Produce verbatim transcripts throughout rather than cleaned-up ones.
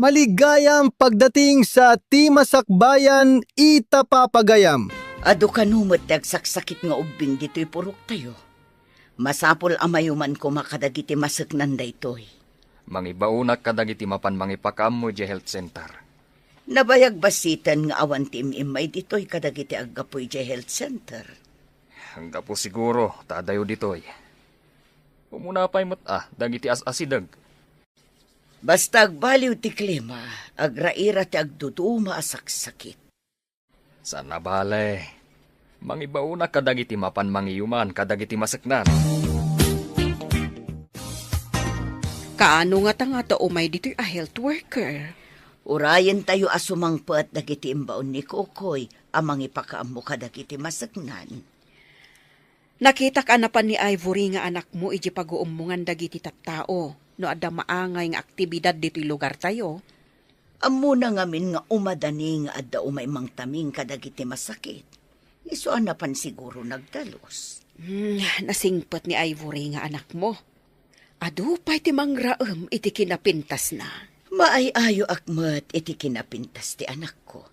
Maligayam pagdating sa ti masakbayan ita papagayam. Adu kano met ti agsaksakit nga ubbing ditoy puroktayo. Masapul a mayuman koma kadagiti maseknan daytoy. Mangibaonak kadagiti mapan mangipakaammo idiay health center. Nabayag bassiten nga awan ti im-immay ditoy kadagiti aggapu idiay health center. Anggapu siguro ta adayo ditoy. Umuna pay met a dagiti as-asideg. Basta agbaliw ti klima, agraira ti agduduma a saksakit. Saan a bale, mangibaonak kadagiti mapan mangiyuman kadagiti maseknan. Kaano ngata nga adda umay ditoy a health worker? Urayentayo a sumangpet dagiti imbaon ni Kokoy a mangipakaammo kadagiti maseknan. Nakitak a napan ni Ivory nga anakmo idiay paguummongan dagiti tattao no adda maangay nga aktibidad ditoy lugartayo. Ammona ngamin nga umadani nga adda umay mangtaming kadagiti masakit. Isu a napan siguro nagdalus. Hmm, nasingpet ni Ivory nga anakmo. Adu pay ti mangraem iti kinapintasna. Maay-ayoak met iti kinapintas ti anakko.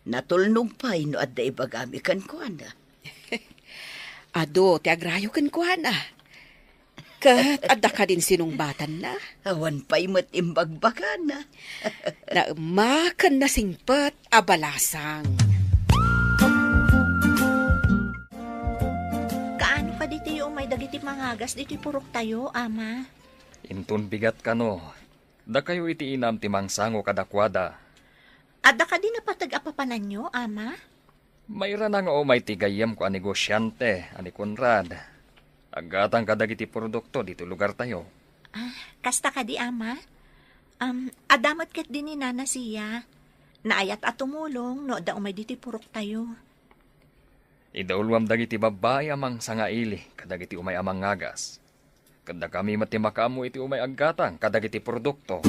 Natulnog pay no adda ibagami kenkuana. Adu ti agrayo kenkuana. Ket adda kadin sinungbatanna? Awan pay met imbagbagana. Naemma ken nasingpet a balasang. Kaano kaditoy umay dagiti mangagas ditoy puroktayo, Ama? Inton bigat kano, dakayo iti inam ti mangsango kadakuada. Adda kadi napateg a papananyo, Ama? Mairana nga umay ti gayyemko a negosiante a ni Conrad. Aggatang kadagiti produkto ditoy lugartayo. Ah, kasta kadi, Ama? Um, adda met ketdi ni Nana Sia. Naayat a tumulong no adda umay ditoy puroktayo. Idauluam dagiti babbai a mangsangaili kadagiti umay a mangagas. Ket dakami met ti makaammo iti umay aggatang kadagiti produkto.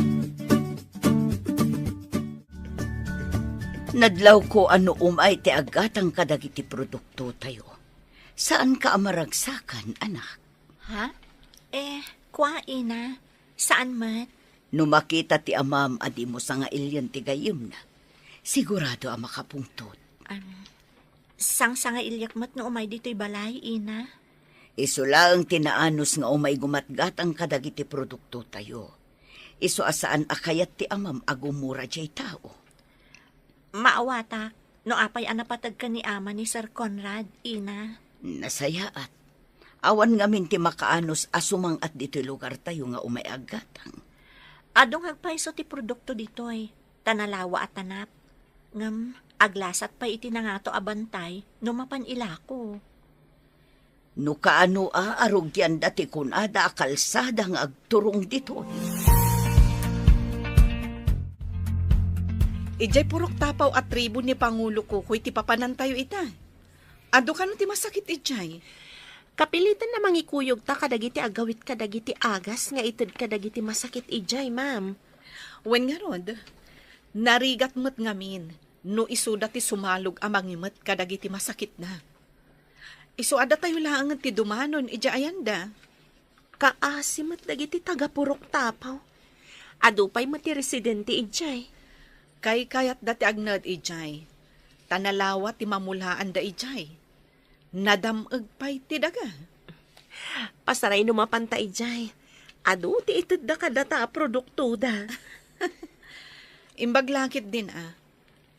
Nadlawko a no umay ti aggatang kadagiti produktotayo. Saanka a maragsakan, anak? Ha? Eh, kua, ina. Saan met? No makita ti amam a dimo sangailien ti gayyemna, sigurado a makapungtot. Am, sangsangailiak met no umay ditoy balay, ina. Isu laeng ti naanus nga umay gumatgatang kadagiti produktotayo. Isu a saan a kayat ti amam a gumura diay tao. Maawatak no apay a napateg ken ni ama ni Sir Conrad, ina. Nasayaat. Awan ngamin ti makaanus a sumang-at ditoy lugartayo nga umay aggatang. Adu nga agpayso ti produkto ditoy, ta nalawa a tanap. Ngem aglasat pay iti nangato a bantay no mapan ilako. No kaano a arugianda ti kunada a kalsada nga agturong ditoy. Idiay Purok Tapaw a tribu ni Pangulo Kukoy ti papanantayo ita. Adu kano ti masakit idiay? Kapilitan a mangikuyog ta kadagiti agawit kadagiti agas nga ited kadagiti masakit idiay, ma'am. Wen ngarud, narigat met ngamin no isuda ti sumalog a mangimet kadagiti masakitna. Isu a datayo laengen ti dumanon idiay ayanda. Kaasi met dagiti taga-Purok Tapaw. Adu pay met ti residente idiay. Kaykayatda ti agnaed idiay, ta nalawa ti mamulaanda idiay. Nadam-eg pay ti daga. Pasaray no mapanta idiay. Adu ti itedda kadata a produktoda. Imbag la ketdin a,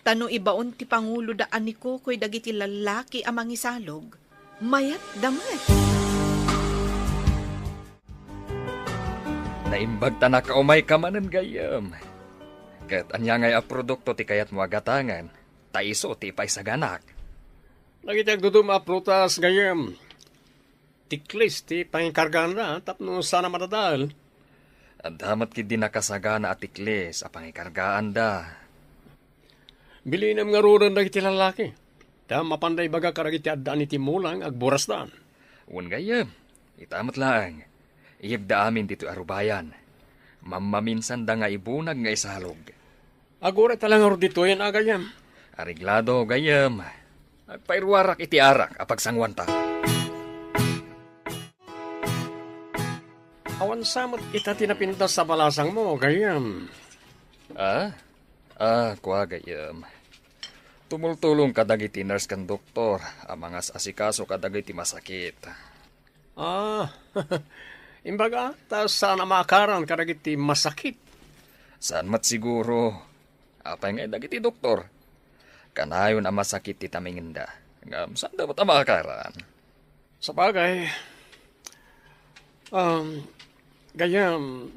ta no ibaon ti panguloda a ni Kukoy dagiti lallaki a mangisalog, mayatda met. Naimbag ta nakaumayka manen, gayyem. Ket ania ngay a produkto ti kayatmo a gatangen, ta isu ti ipaisaganak? Dagiti agduduma a prutas, gayyem. Tiklis ti pangikargaanda tapno saan a madadael. Adda met ketdi nakasagana a tiklis a pangikargaanda. Bilinem ngaruden dagiti lallaki, ta mapanda ibaga kadagiti addaan iti mula nga agburasdan. Wen gayyem, ita met laeng. Iyegda amin ditoy a rubayan. Mammaminsanda nga ibunag nga isalog. Aguray ta la ngarud ditoyen a, gayyem. Areglado, gayyem. Agpairuarak iti arak a pagsanguanta. Awan sa met ita ti napintas a balasangmo, gayyem. Ah? Ah, kua, gayyem. Tumultulong kadagiti nurse ken doktor a mangas-asikaso kadagiti masakit. Ah, imbaga, ta saan a maakaran kadagiti masakit? Saan met siguro. Apay ngay dagiti doktor? Kanayon a masakit ti tamingenda. Ngem saan da met a maakaran? Sabagay, um, gayyem,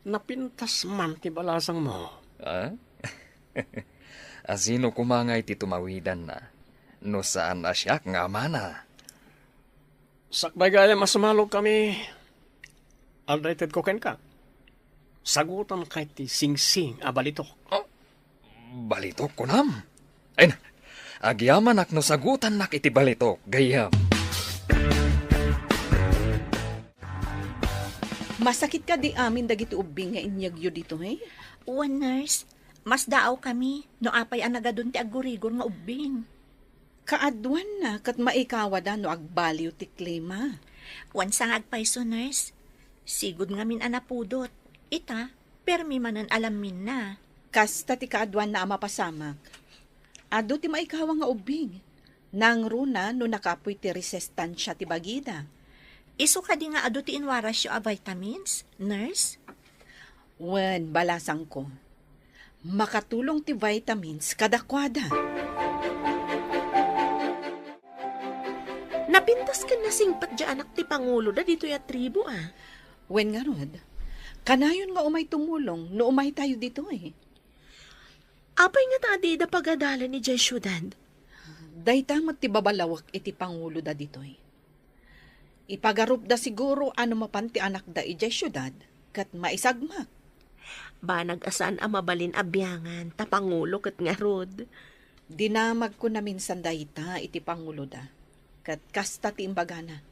napintas man ti balasangmo. Ah? Asino koma ngay ti tumawidanna? No saan a siak nga amana. Sakbay gayyem a sumalog kami, aldaw itedko kenka. Sagutan kay ti singsing a balitok. Oh, balitok, kunam? Ay na, agyamanak no sagutannak iti balitok, gayyem. Masakit kadi amin dagiti ubbing nga inyegyo ditoy? Wen, nurse, masdaaw kami no apay a nagadun ti aggurigor nga ubbing. Kaaduanna ket maikawada no agbaliw ti klima. Wen, sangag payso, nurse. Sigud ngamin a napudot. Ita, permi manen a lamminna. Kasta ti kaaduanna a mapasamak. Adu ti maikawa nga ubbing. Nangruna no nakapuy ti resistensia ti bagida. Isu kadi nga adu ti inwarasyo a vitamins, nurse? Wen, balasangko. Makatulong ti vitamins kadakuada. Napintas ken nasingpet diay anak ti panguloda ditoy a tribu, a. Wen ngarud, kanayon nga umay tumulong no umaytayo ditoy. Apay ngata a dida pagadalan idiay siudad? Dayta met ti babalawek iti panguloda ditoy. Ipagarupda siguro a no mapan ti anakda idiay siudad ket maisagmak. Banag a saan a mabalin a biangan, ta pangulo ket ngarud. Dinamagko naminsan dayta iti panguloda, ket kasta ti imbagana.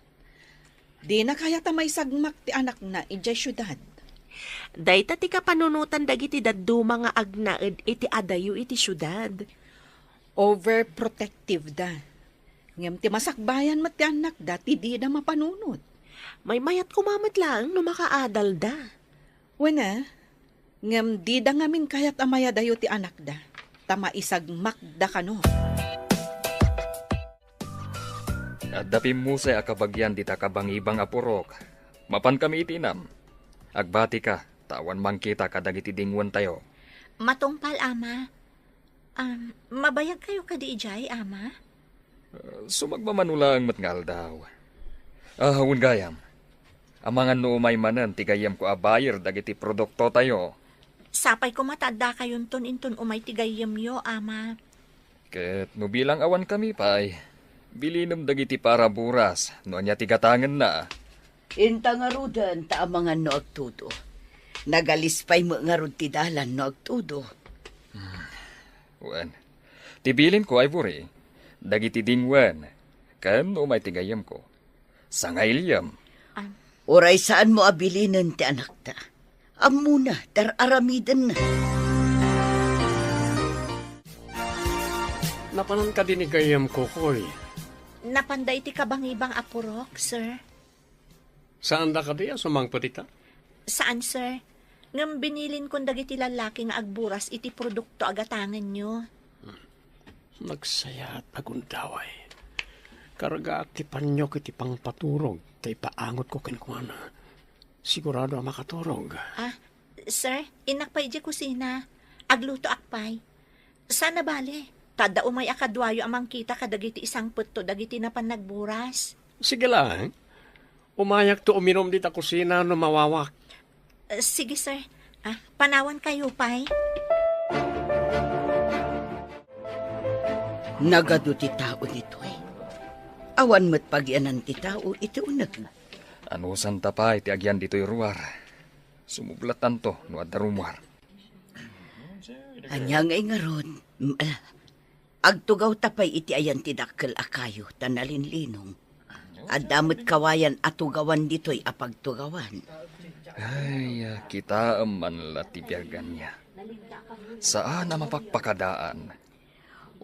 Dina kayat a maisagmak ti anakna idiay siudad. Dayta ti kapanunotan dagiti dadduma nga agnaed iti adayo iti siudad. Overprotective da. Ngem ti masakbayan met ti annakda ti dida mapanunot. Maymayat koma met laeng no makaadalda. Wen a, ngem dida ngamin kayat a mayadayo ti annakda, ta maisagmakda kano. Adda pimmusay a kabagian dita kabangibang a purok. Mapan kami iti inam. Agbatika, ta awan mangkita kadagiti dingwentayo. Matungpal, Ama. Um, mabayag kayo kadi idiay, Ama? Uh, sumagmamano laeng met nga aldaw. Ah, wen gayam. Amangan no umay manen ti gayyemko a buyer dagiti produktotayo. Sapay koma ta addakayonton inton umay ti gayyemyo, Ama. Ket no bilang awan kami pay, bilinem dagiti para buras no ania ti gatangenna. Inta ngaruden ta amangan no agtudo. Nagalis pay met ngarud ti dalan no agtudo. Wen, ti bilinko, Ivory, dagiti dingwen, ken no umay ti gayyemko, sangailiam. Uray saanmo a bilinen ti anakta. Ammona, tar-aramidenna. Napanan kadi ni gayyemko, Koy? Napanda iti kabangibang a purok, sir. Saanda kadi a sumangpet ita? Saan, sir. Ngem binilinkon dagiti lallaki nga agburas iti produkto a gatangenyo. Nagsayat a gundaway. Kargaak ti paniok iti pangpaturog ta ipaangotko kenkuana. Sigurado a makaturog. Ah, sir, innak pay idiay kusina. Aglutoak pay. Saan a bale, ta adda umay a kaduayo a mangkita kadagiti isangpetto dagiti napan nagburas. Sige laeng. Umayakto uminum dita kusina no mawawak. Eh, sige, sir. Ah, panawan kayo pay. Nagadu ti tao ditoy. Awan met pagianan ti tao iti uneg. Anusanta pay ti agian ditoy ruar. Sumublattanto no adda rumuar. Ania ngay ngarud? Mm, ah, agtugawta pay iti ayan ti dakkel a kayo ta nalinlinong. Adda met kawayan a tugawan ditoy a pagtugawan. Ay, ah, kitaem man la ti biag ania. Saan a mapakpakadaan.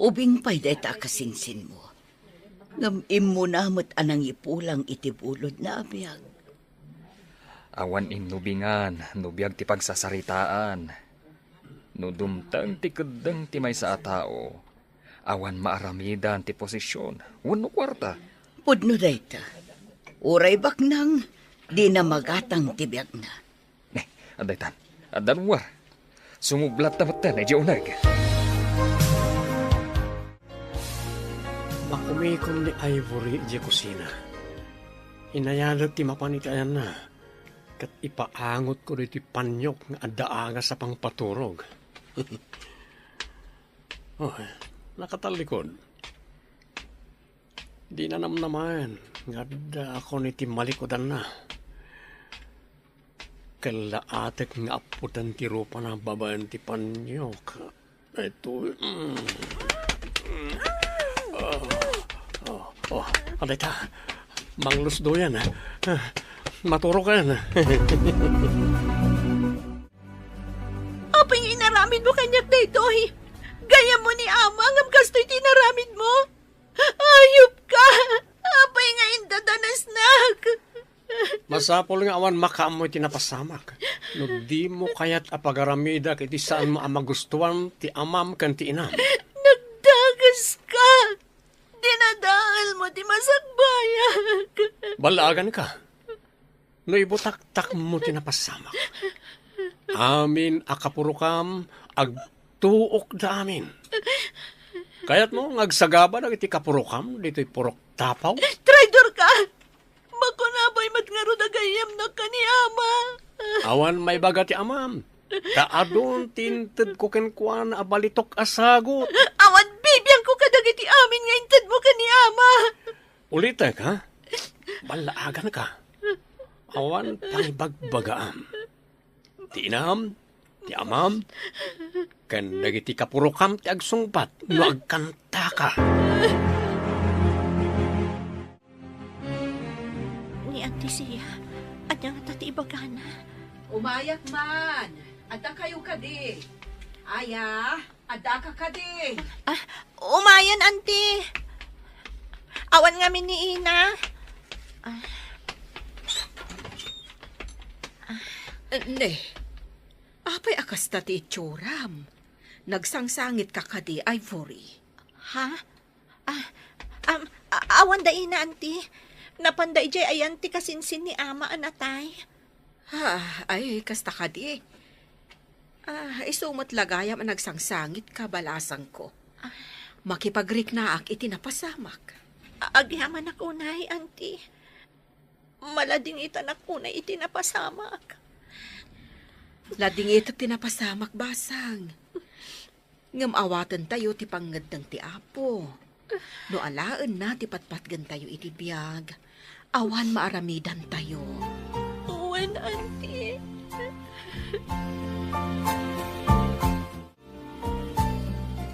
Ubing pay dayta a kasinsinmo. Ngem immuna met a nangipulang iti bulodna a biag. Awan innubingan no biag ti pagsasaritaan. No dumteng ti keddeng ti maysa a tao, awan maaramidan ti posision wenno kuarta. Pudno dayta. Uray baknang, dina magatang ti biagna. Eh, adda itan. Adda luar. Sumublatta metten idiay uneg. Makumikom ni Ivory idiay kusina. Inayadek ti mapan iti ayanna, ket ipaangotko daytoy paniok nga adda agas a pangpaturog. Oh, nakatallikod. Dina namnamaen nga addakon iti malikudanna. Kellaatek nga appoten ti rupana babaen ti paniok. Ito, mm. Oh, oh, oh, adayta. Manglusdoyan, ah. Maturoken. Apay nga inaramidmo kaniak daytoy? Gayyemmo ni Ama, ngem kastoy ti inaramidmo? Ayupka! Apay nga indadanesnak? Masapul nga awan makaammo iti napasamak. No dimo kayat a pagaramidak iti saanmo a magustuan ti amam ken ti inam. Nagdagaska! Dinadaelmo ti masakbayak. Ballaaganka. No ibutaktakmo ti napasamak. Amin a kapurokam, agtuokda amin. Kayatmo nga agsagaba dagiti kapurokam ditoy purok tapaw? Traidorka! Bakuna pay met ngarud a gayyemnak ken ni Ama. Awan maibaga ti amam. Ta adun ti intedko kenkuana a balitok a sagut. Awan bibiangko kadagiti amin nga intedmo ken ni Ama. Ulitek, ha? Ballaaganka. Awan pangibagbagaam. Ti inam, ti amam, ken dagiti kapurokam ti agsungbat no agkantaka. Ni Auntie Sia, ania ngata ti ibagana? Umayak man. Adda kayo kadi? Aya, adda ka kadi? Ah, umayen, Auntie. Awan ngamin ni Ina. Ah. Ne, apay a kasta ti itsuram? Nagsangsangit ka kadi, Ivory? Ha? Ah, am, a-, awan da ina, Auntie. Napanda idiay ayan ti kasinsin ni Ama a natay. Ah, ay, kasta kadi. Ah, isu met la gayam a nagsangsangit ka, balasangko. Ah. Makipagriknaak iti napasamak. A-, agyamanak unay, Auntie. Maladingitanak unay iti napasamak. Ladingitek ti napasamak, basang. Ngem awatentayo ti pangngeddeng ti Apo. No alaenna ti patpatgentayo iti biag, awan maaramidantayo. Wen, Auntie.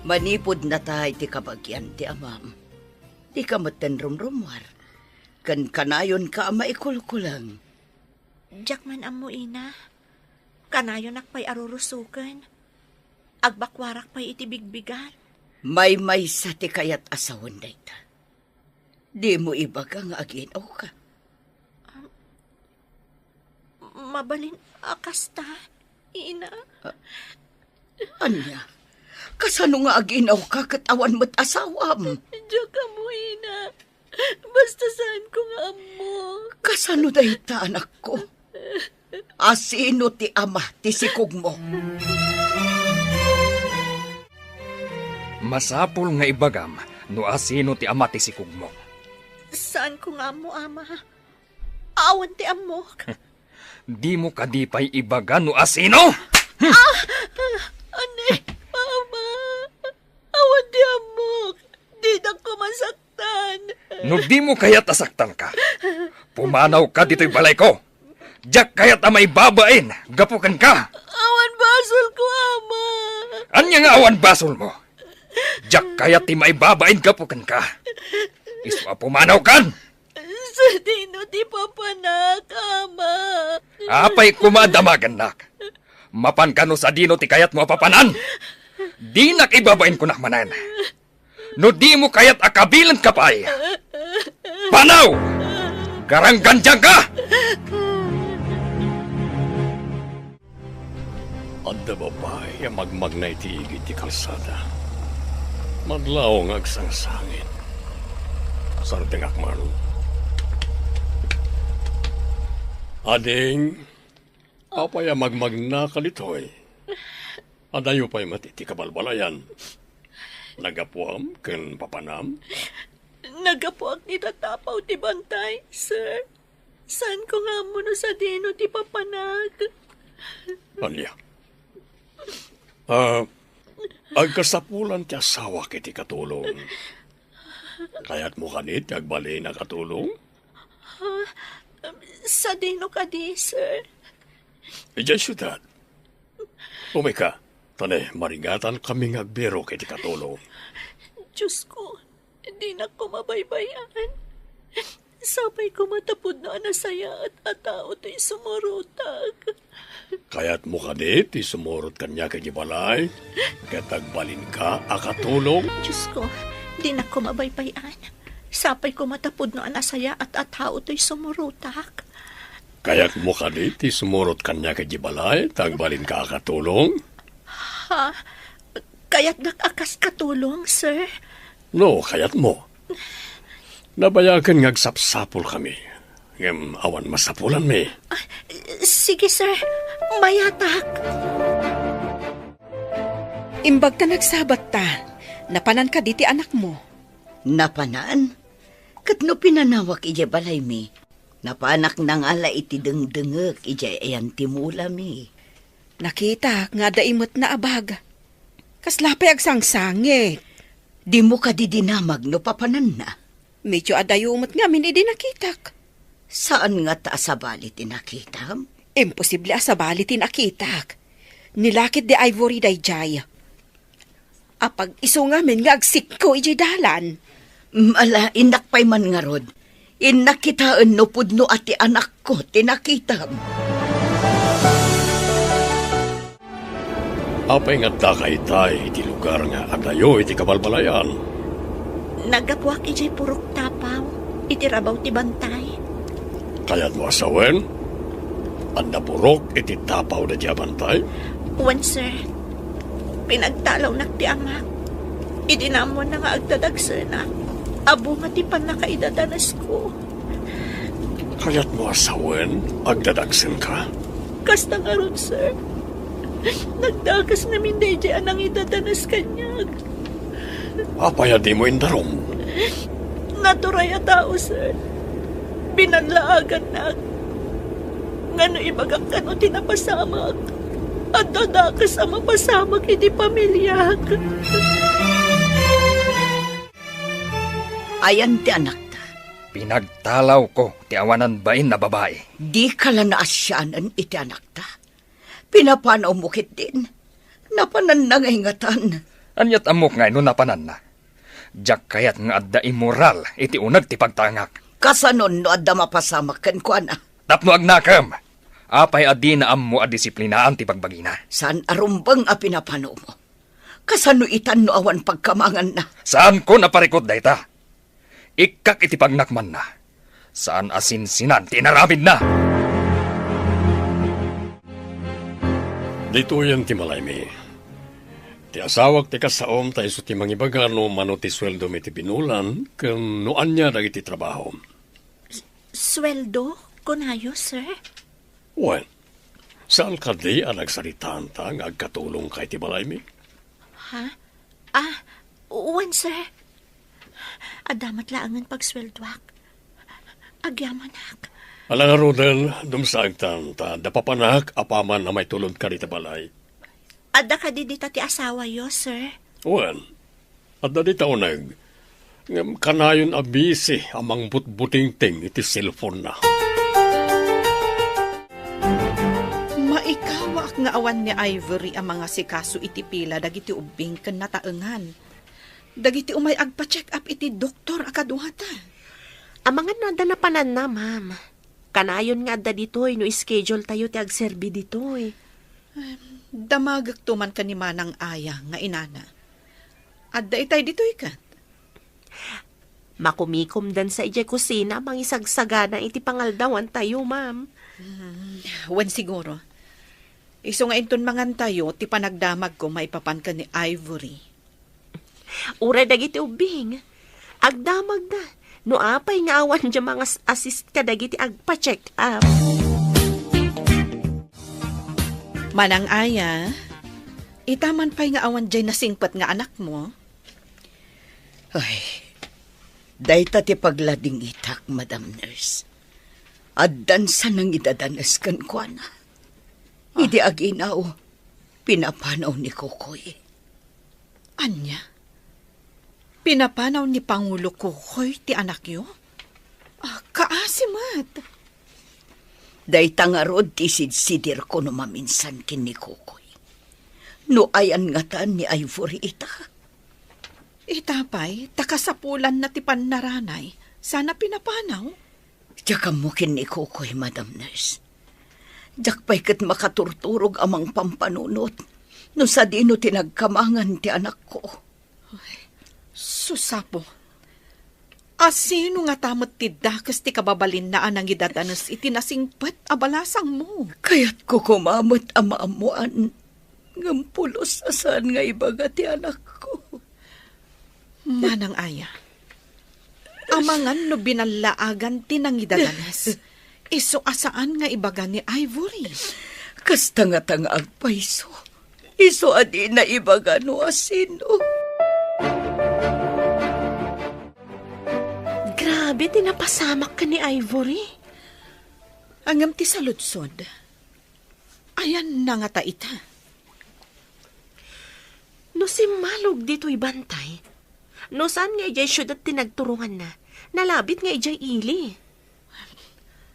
Manipud natay ti kabagian ti amam, dika metten rumrumuar, ken kanayonka a maikulkuleng. Diak man ammo, Ina. Kanayonak pay a rurusoken. Agbakuarak pay iti bigbigat. Maymaysa ti kayat a sawen dayta. Dimo ibaga nga agin-awka. Mabalin a kasta, Ina. Ah, ania? Kasano nga agin-awka ket awan met asawam? Diak ammo, Ina. Basta saanko nga ammo. Kasano dayta, anakko? Asino ti ama ti sikogmo? Masapul nga ibagam no asino ti ama ti sikogmo. Saanko nga ammo, Ama. Awan ti ammok. Dimo kadi pay ibaga no asino? Ah! Ani, Ama? Awan ti ammok. Dinak koma saktan. No dimo kayat a saktanka, pumanawka ditoy balayko. Diak kayat a maibabain gapu kenka. Awan basolko, Ama. Ania nga awan basolmo? Diak kayat ti maibabain gapu kenka. Isu a pumanawkan. Sadino ti papanak, Ama? Apay koma a damagennak? Mapanka no sadino ti kayatmo a papanan? Dinak ibabain kunak manen. No dimo kayat a kabilenka pay, panaw! Garanggandianka! Adda babai a magmagna iti igid ti kalsada. Madlaw nga agsangsangit. Sardengak man. Ading, apay a magmagna ka ditoy? Adayo pay met iti kabalbalayan. Nagapuam ken papanam? Nagapuak ni tatapaw ti bantay, sir. Saanko nga ammo no sadino ti papanak. Ania? Ah, agkasapulan ti asawak iti katulong. Kayatmo kadi ti agbalin a katulong? Ha? Sadino kadi, sir? Idiay siudad. Umayka, ta ne, marigatan kami nga agbirok iti katulong. Diyos ko, dinak koma baybay-an. Sapay koma ta pudno a nasayaat a tao toy sumurotak. Kayatmo kadi ti sumurot kaniak iti balay, ket agbalinka a katulong? Diyos ko, dinak koma baybay-an. Sapay koma ta pudno a nasayaat a tao toy sumurotak. Kayatmo kadi ti sumurot kaniak iti balay, ta agbalinka a katulong? Ha? Kayatdak a kas katulong, sir? No, kayatmo. Nabayagen nga agsapsapulkami. Ngem awan masapulanmi. Ah, sige, sir. Mayatak. Imbag ta nagsabatta, napanan kadi ti anakmo? Napanan? Ket no pinanawak idiay balaymi, napanak nangala iti dengdengek idiay ayan ti mulami. Nakitak nga adda imetna a bag. Kasla pay agsangsangit. Dimo kadi dinamag no papananna? Medyo adayo met ngamin idi nakitak. Saan ngata a sabali ti nakitam? Imposible a sabali ti nakitak. Nilakit di Ivory daydiay. Apag-isu ngamin nga agsikko idiay dalan. Ala, innak pay man ngarud. Innak kitaen no pudno a ti anakko ti nakitam. Apay nga addaka itay iti lugar nga adayo iti kabalbalayan? Naggapuak idiay purok tapaw, iti rabaw ti bantay. Kayatmo a sawen? Adda purok iti tapaw daydiay a bantay? Wen, sir. Pinagtalawnak ti amak. Idi naammoanna nga agdadagsenak, a bunga ti pannakaidadanesko. Kayatmo a sawen, agdadagsenka? Kasta ngarud, sir. Nagdakes ngamin daydiay a nangidadanes kaniak. Apay a dimo indarum? Naturay a tao, sir. Binanlaagannak. Ngano ibagak kano ti napasamak? Adda dakes a mapasamak iti pamiliak. Ayan ti anakta. Pinagtalawko ti awanan bain a babai. Dika la naasianen iti anakta. Pinapanawmo ketdin. Napananna nga ingatan. Aniat ammok nga no napananna? Diak kayat nga adda immoral iti uneg ti pagtaengak. Kasanon no adda mapasamak kenkuana? Tapno agnakem. Apay a dina ammo a disiplinaan ti bagbagina? Saan a rumbeng a pinapanawmo. Kasano itan no awan pagkamanganna? Saanko a parikut dayta. Ikkak iti pagnakmanna. Saan a sinsinan ti inaramidna. Ditoyen ti malaymi. Ti asawak ti kasaom ta isu ti mangibaga no mano ti sueldom iti binulan ken no ania dagiti trabahom. Sueldo, kunayo, sir? Wen, saan kadi a nagsaritaanta nga agkatulongka iti balaymi? Ha? Ah, wen, sir. Adda met laengen pagsueldoak. Agyamanak. Ala ngaruden, dumsaagtan, ta adda papanak apaman a maitulodka dita balay. Adda kadi dita ti asawayo, sir? Wen, adda dita uneg. Ngem kanayon a busy a mangbutbutingting iti cellphone-na. Maikawaak nga awan ni Ivory a mangasikaso iti pila dagiti ubbing ken nataengan. Dagiti umay agpa-check up iti doktor a kaduata. Amangan no adda napananna, ma'am. Kanayon nga adda ditoy no schedule tayo ti agserbi ditoy. Em, damagekto man ken ni Manang Aya nga inana. Adda itay ditoy ket? Makumikomdansa idiay kusina a mangisagsagana iti pangaldawan tayo, ma'am. Hmm, wen siguro. Isu nga inton mangantayo ti panagdamagko maipapan ken ni Ivory. Uray dagiti ubbing, agdamagda. No apay nga awan dia mangas-assist kadagiti agpa-check up. Manang Aya, ita man pay nga awan diay nasingpet nga anakmo? Ay, dayta ti pagladingitak, Madam Nurse. Addan sa nangidadanes kenkuana. Ah. Idi aginaw, pinapanaw ni Kokoy. Ania? Pinapanaw ni Pangulo Kokoy ti anakyo? Ah, kaasi met. Dayta ngarud ti sidsidirko no maminsan ken ni Kokoy. No ayan ngata ni Ivory ita? Ita pay, ta kasapulanna ti pannaranay, sana pinapanaw? Diak ammo ken ni Kokoy, Madam Nurse. Diak pay ket makaturturog a mangpampanunot no sadino ti nagkamangan ti anakko. Ay, sus, Apo. Asino ngata met ti dakes ti kababalinna a nangidadanes iti nasingpet a balasangmo? Kayatko koma met a maammoan, ngem pulos a saan nga ibaga ti anakko. Manang Aya, amangan no binallaagan ti nangidadanes, isu a saan nga ibaga ni Ivory. Kasta ngata nga agpayso, isu a dina ibaga no asino. Grabe ti napasamak ken ni Ivory. Ngem ti saludsod, ayanna ngata ita? No simmalog ditoy bantay, no saan nga idiay siudad ti nagturonganna, nalabit nga idiay ili.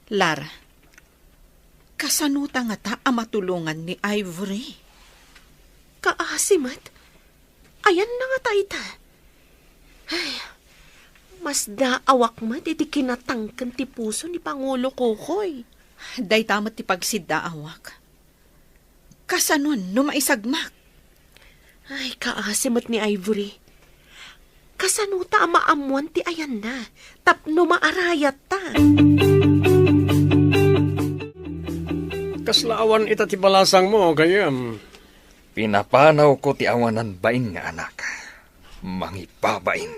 Lara, kasanota ngata a matulongan ni Ivory? Kaasi met. Ayanna ngata ita? Ay, masdaawak met iti kinatangken ti puso ni Pangulo Kokoy. Dayta met ti pagsiddaawak. Kasanon no maisagmak? Ay, kaasi met ni Ivory. Kasanota a maammoan ti ayanna tapno maarayatta? Kasla awan ita ti balasangmo, gayyem? Pinapanawko ti awanan bain nga anak. Mangibabain.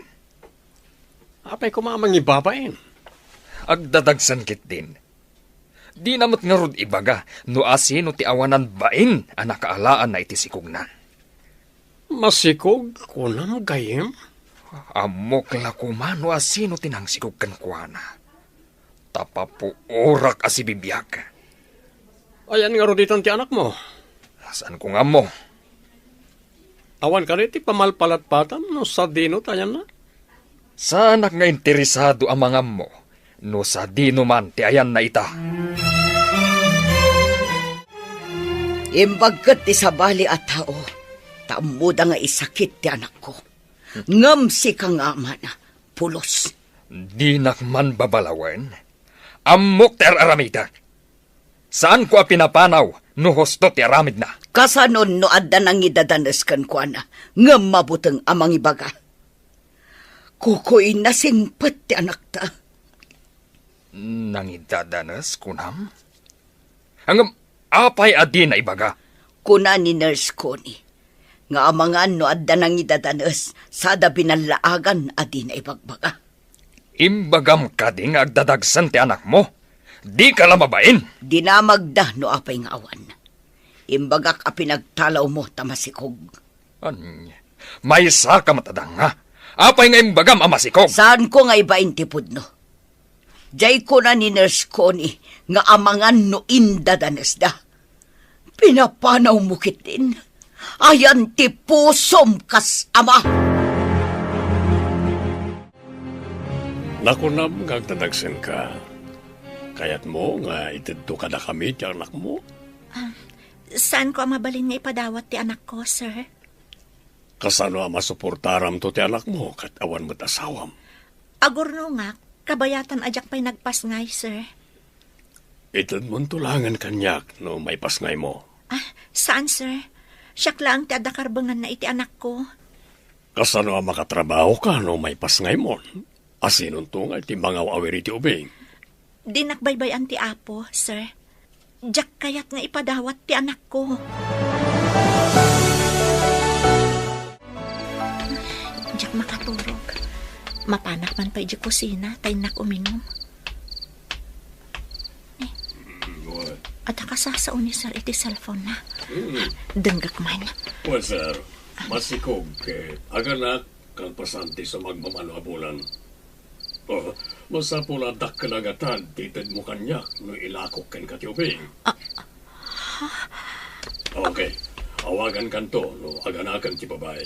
Apay koma a mangibabain? Agdadagsen ketdin. Dina met ngarud ibaga no asino ti awanan bain a nakaalaanna iti sikogna. Masikog, kunam, gayyem? Ammok la koma no asino ti nangsikog kenkuana. Ta papuorak a sibibiag. Ayan ngarud itan ti anakmo? Saanko nga ammo. Awan kadi ti pamalpalatpatam no sadino ti ayanna? Saanak nga interesado a mangammo no sadino man ti ayanna ita. Imbag ket ti sabali a tao, ta ammoda nga isakit ti anakko. Ngem sika nga amana, pulos. Dinak man babalawen. Ammok ti ar-aramidek. Saanko a pinapanaw no husto ti aramidna. Kasanon no adda nangidadanes kenkuana, ngem mabuteng a mangibaga? Kukuy, nasingpet ti anakta. Nangidadanes, kunam? Ngem apay a dina ibaga? Kuna ni Nurse Connie nga amangan no adda nangidadanes sada binallaagan a dina ibagbaga. Imbagam kadi nga agdadagsen ti anakmo? Dika la mabain! Dinamagda no apay nga awan. Imbagak a pinagtalawmo ta masikog. Ania, maysaka met a danga? Apay nga imbagam a masikog? Saanko nga ibain ti pudno. Jay kuna ni Nurse Connie nga amangan no indadanesda. Pinapanawmo ketdin. Ayan ti pusom kas ama. Nakunam nga agdadagsenka. Kayatmo nga itedto kadakami ti anakmo? Ah, saanko a mabalin nga ipadawat ti anakko, sir. Kasano a masuportaramto ti anakmo ket awan met asawam? Agurnongak, kabayatan a diak pay nagpasngay, sir. Itedmonto laengen kaniak no maipasngaymo. Ah, saan, sir? Siak laeng ti adda karbenganna iti anakko. Kasano a makatrabahoka no maipasngaymon? Asinonto nga iti mangaw-awir iti ubing? Dinak baybay-an ti Apo, sir. Diak kayat nga ipadawat ti anakko. Diak makaturog. Mapanak man pay idiay kusina, ta innak uminum. Eh, Mm, what? Adda kasasao ni Sir iti cellphone na. Mm. Denggek man. Well, sir, masikog ket aganak kalpasan ti sumagmamano a bulan. Oh, masapul a dakkel a gatad ti itedmo kaniak no ilakok kenka ti ubing. Ah, ha? Okay, awagankanto no aganaken ti babai.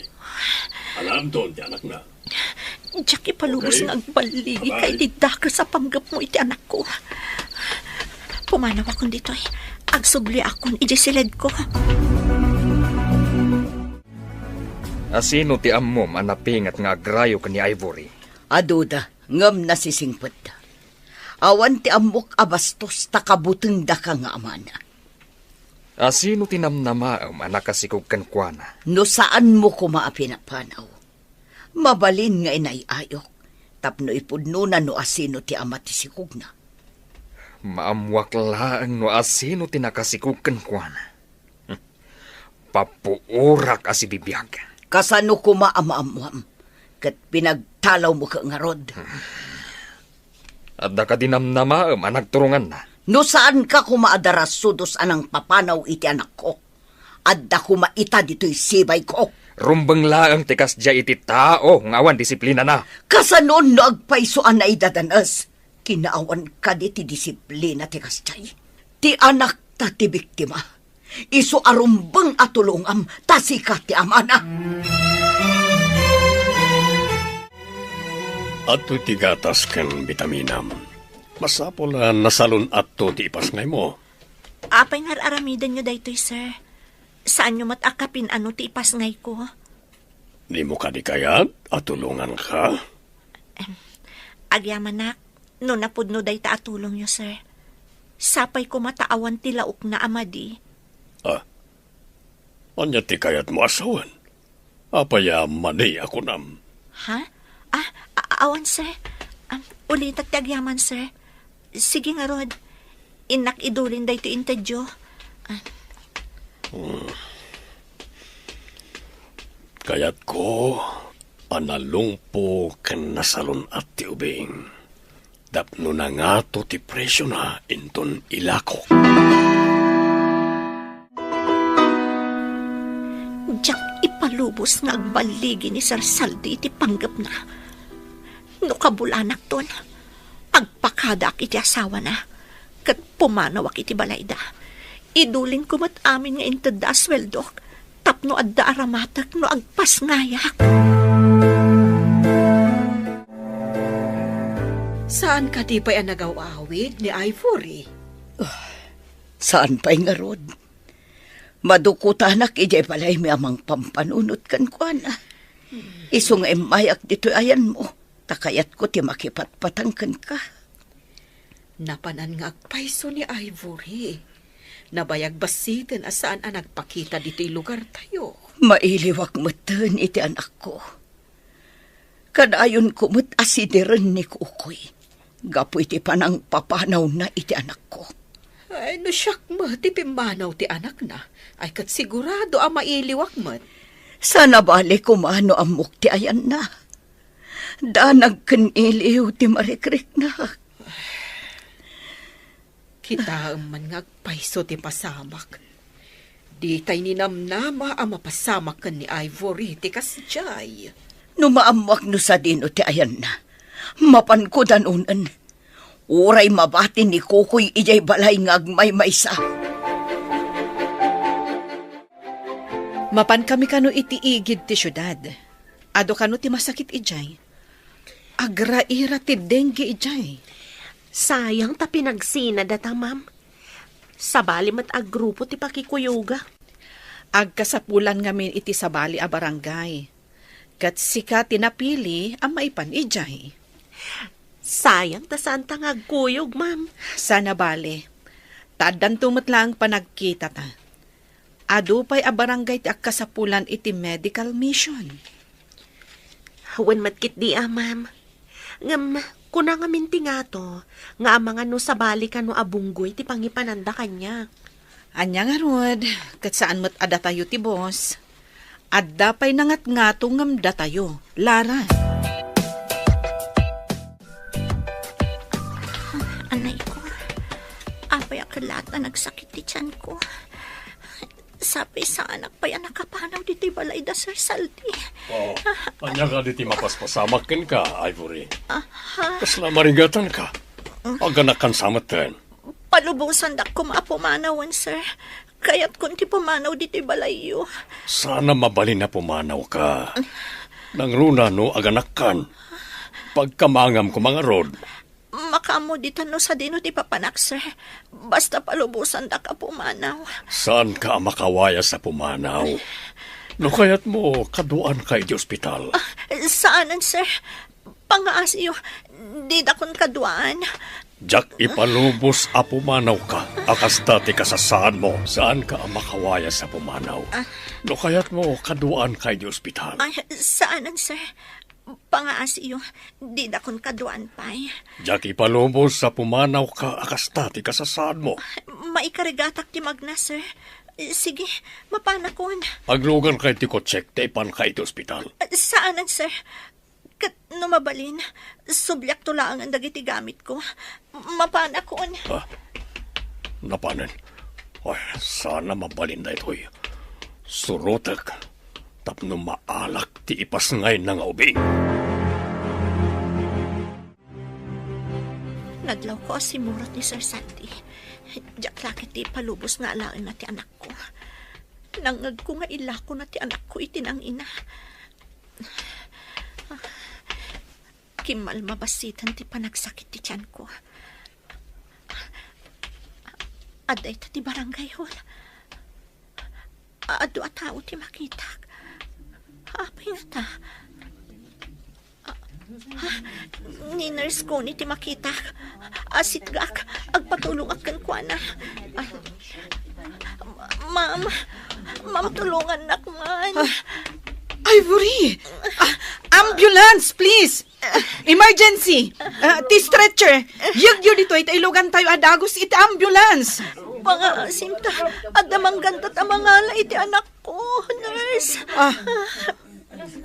Alaemton ti anakna. Diak ipalubos Okay. nga agballigi Bye-bye. ka iti dakes a panggepmo iti anakko. Pumanawakon ditoy. Agsubli akon iti siledko. Asino ti ammom a napinget nga agrayo ken ni Ivory? Aduda, ngem nasisingpetda. Awan ti ammok a bastos ta kabutengdaka nga amana. Asino ti namnamaem a nakasikog kenkuana? No saanmo koma a pinapanaw, mabalin nga inay-ayok tapno ipudnona no asino ti ama ti sikogna. Maammuak laeng no asino ti nakasikog kenkuana. Papuorak a sibibiag. Kasano koma a maammuam? Ket pinagtalawmo ket ngarud. Adda kadi namnamaem a nagturonganna? No saanka koma a darasudos a nangpapanaw iti anakko, adda koma ita ditoy sibayko. Rumbeng laeng ti kasdiay iti tao nga awan disiplinana. Kasano no agpayso a naidadanes? Kinaawan kadi ti disiplina ti kasdiay? Ti anakta ti biktima. Isu a rumbeng a tulongam ta sika ti amana. Adtoy ti gatas ken bitaminam. Masapul a nasalun-atto ti ipasngaymo. Apay nga ar-aramidenyo daytoy, sir? Saanyo met a kapin-ano ti ipasngayko? Dimo kadi kayat a tulonganka? Em, agyamanak, no napudno dayta a tulongyo, sir. Sapay koma ta awan ti laokna a madi. Ah, ania ti kayatmo a sawen? Apay a madi a kunam? Ha? Ah, a-, awan, sir. Am, ulitak ti agyaman, sir. Sige ngarud. Innak idulin daytoy intedyo. Ah. Hmm. Kayatko a nalungpo ken nasalun-at ti ubing. Tapno nangato ti presiona inton ilakok. Diak ipalubos nga agballigi ni Sir Saldi iti panggepna. No kabulanakton, agpakadaak iti asawana, ket pumanawak iti balayda. Idulinko met amin nga intedda a sueldok tapno adda aramatek no agpasngayak. Saan kadi pay a nagaw-awid ni Ivory? Ah, saan pay ngarud? Madukutanak idiay balaymi a mangpampanunot kenkuana. Isu nga immayak ditoy ayanmo, ta kayatko ti makipatpatang kenka. Napanan nga agpayso ni Ivory. Nabayag bassiten a saan a nagpakita ditoy lugartayo. Mailiwak metten iti anakko. Kadayonko met a sideren ni Kukoy gapu iti panangpapanawna iti anakko. Ay, no siak met ti pimmanaw ti anakna, ay ket sigurado a mailiwak met. Saan a bale koma no ammok ti ayanna. Danag ken iliw ti marikriknak. Kitaem man nga agpayso ti pasamak. Ditay ninamnama a mapasamak ken ni Ivory ti kasdiay. No maammoak no sadino ti ayanna, mapanko danonen. Uray mabati ni Kukoy idiay balay nga agmaymaysa. Mapankami kano iti igid ti siudad. Adu kano ti masakit idiay. Agraira ti dengue idiay. Sayang ta pinagsina data, ma'am. Sabali met a grupo ti pakikuyoga. Agkasapulan ngamin iti sabali a barangay. Ket sika ti napili a maipan idiay. Sayang ta saan ta nga agkuyog, ma'am. Saan a bale. Ta addanto met laeng panagkitata. Adu pay a barangay ti agkasapulan iti medical mission. Wen met ketdi a, ma'am. Ngem, Kuna ngamin ti ngato, nga amangan no sabali kano a bunggoy ti pangipananda kaniak. Ania ngarud, ket saan met a datayo ti boss. Adda pay nangatngato ngem datayo, Lara. Anay ko, apay a kelat a nagsakit ti tiyan ko. Sapay saanak pay a nakapanaw ditoy balay da Sir Saldi. Oh, ania kadi ti mapaspasamak kenka, Ivory? Ah, ha? Kasla maringatanka? Aganakan sa metten. Palubosandak koma a pumanawen, sir. Kayatkon ti pumanaw ditoy balayyo. Saan a mabalin a pumanawka. Nangruna no aganakkan. Pagkamangam koma ngarud. Makaammo ditan no sadino ti papanak, sir. Basta palubosandak a pumanaw. Saanka a makawayas a pumanaw. No kayatmo, kaduaanka iti ospital. Ah, saanen, sir. Pangaasiyo, didakon kaduaan. Diak ipalubos a pumanawka a kasta ti kasasaadmo. Saanka a makawayas a pumanaw. Ah. No kayatmo, kaduaanka iti ospital. Ay, saanen, sir. Pangaasiyo, didakon kaduaan pay. Diak ipalubos a pumanawka a kasta ti kasasaadmo. Maikarigatak ti magna, sir. Sige, mapanakon. Aglugarka iti kotsek ta ipanka iti ospital. Saanen, sir. Ket no mabalin, subliakto laengen dagiti gamitko. Mapanakon. Ah, napanen. Ay, saan a mabalin daytoy. Surotek tapno maalak ti ipasngayna nga ubing. Nadlawko a simmurot ni Sir Sandy. Diak la ket ti ipalubos nga alaenna ti anakko. Nangngegko nga ilakona ti anakko iti nangina. Kimmalma bassit ti panagsakit ti tianko. Adda ita ti barangay hall. Adu a tao ti makitak. Apay ngata? Ah, ni nurse ko ni ti makitak. Asitgak, agpatulongak kenkuana. Ah, ma'am, ma'am, tulongannak man. Ah, Ivory! Ah, ambulance, please! Emergency! Ah, ti stretcher! Yegyo ditoy ta ilugantayo a dagus iti ambulance! Pangaasim ta, adda manggandat a mangala iti anakko, nurse. Ah.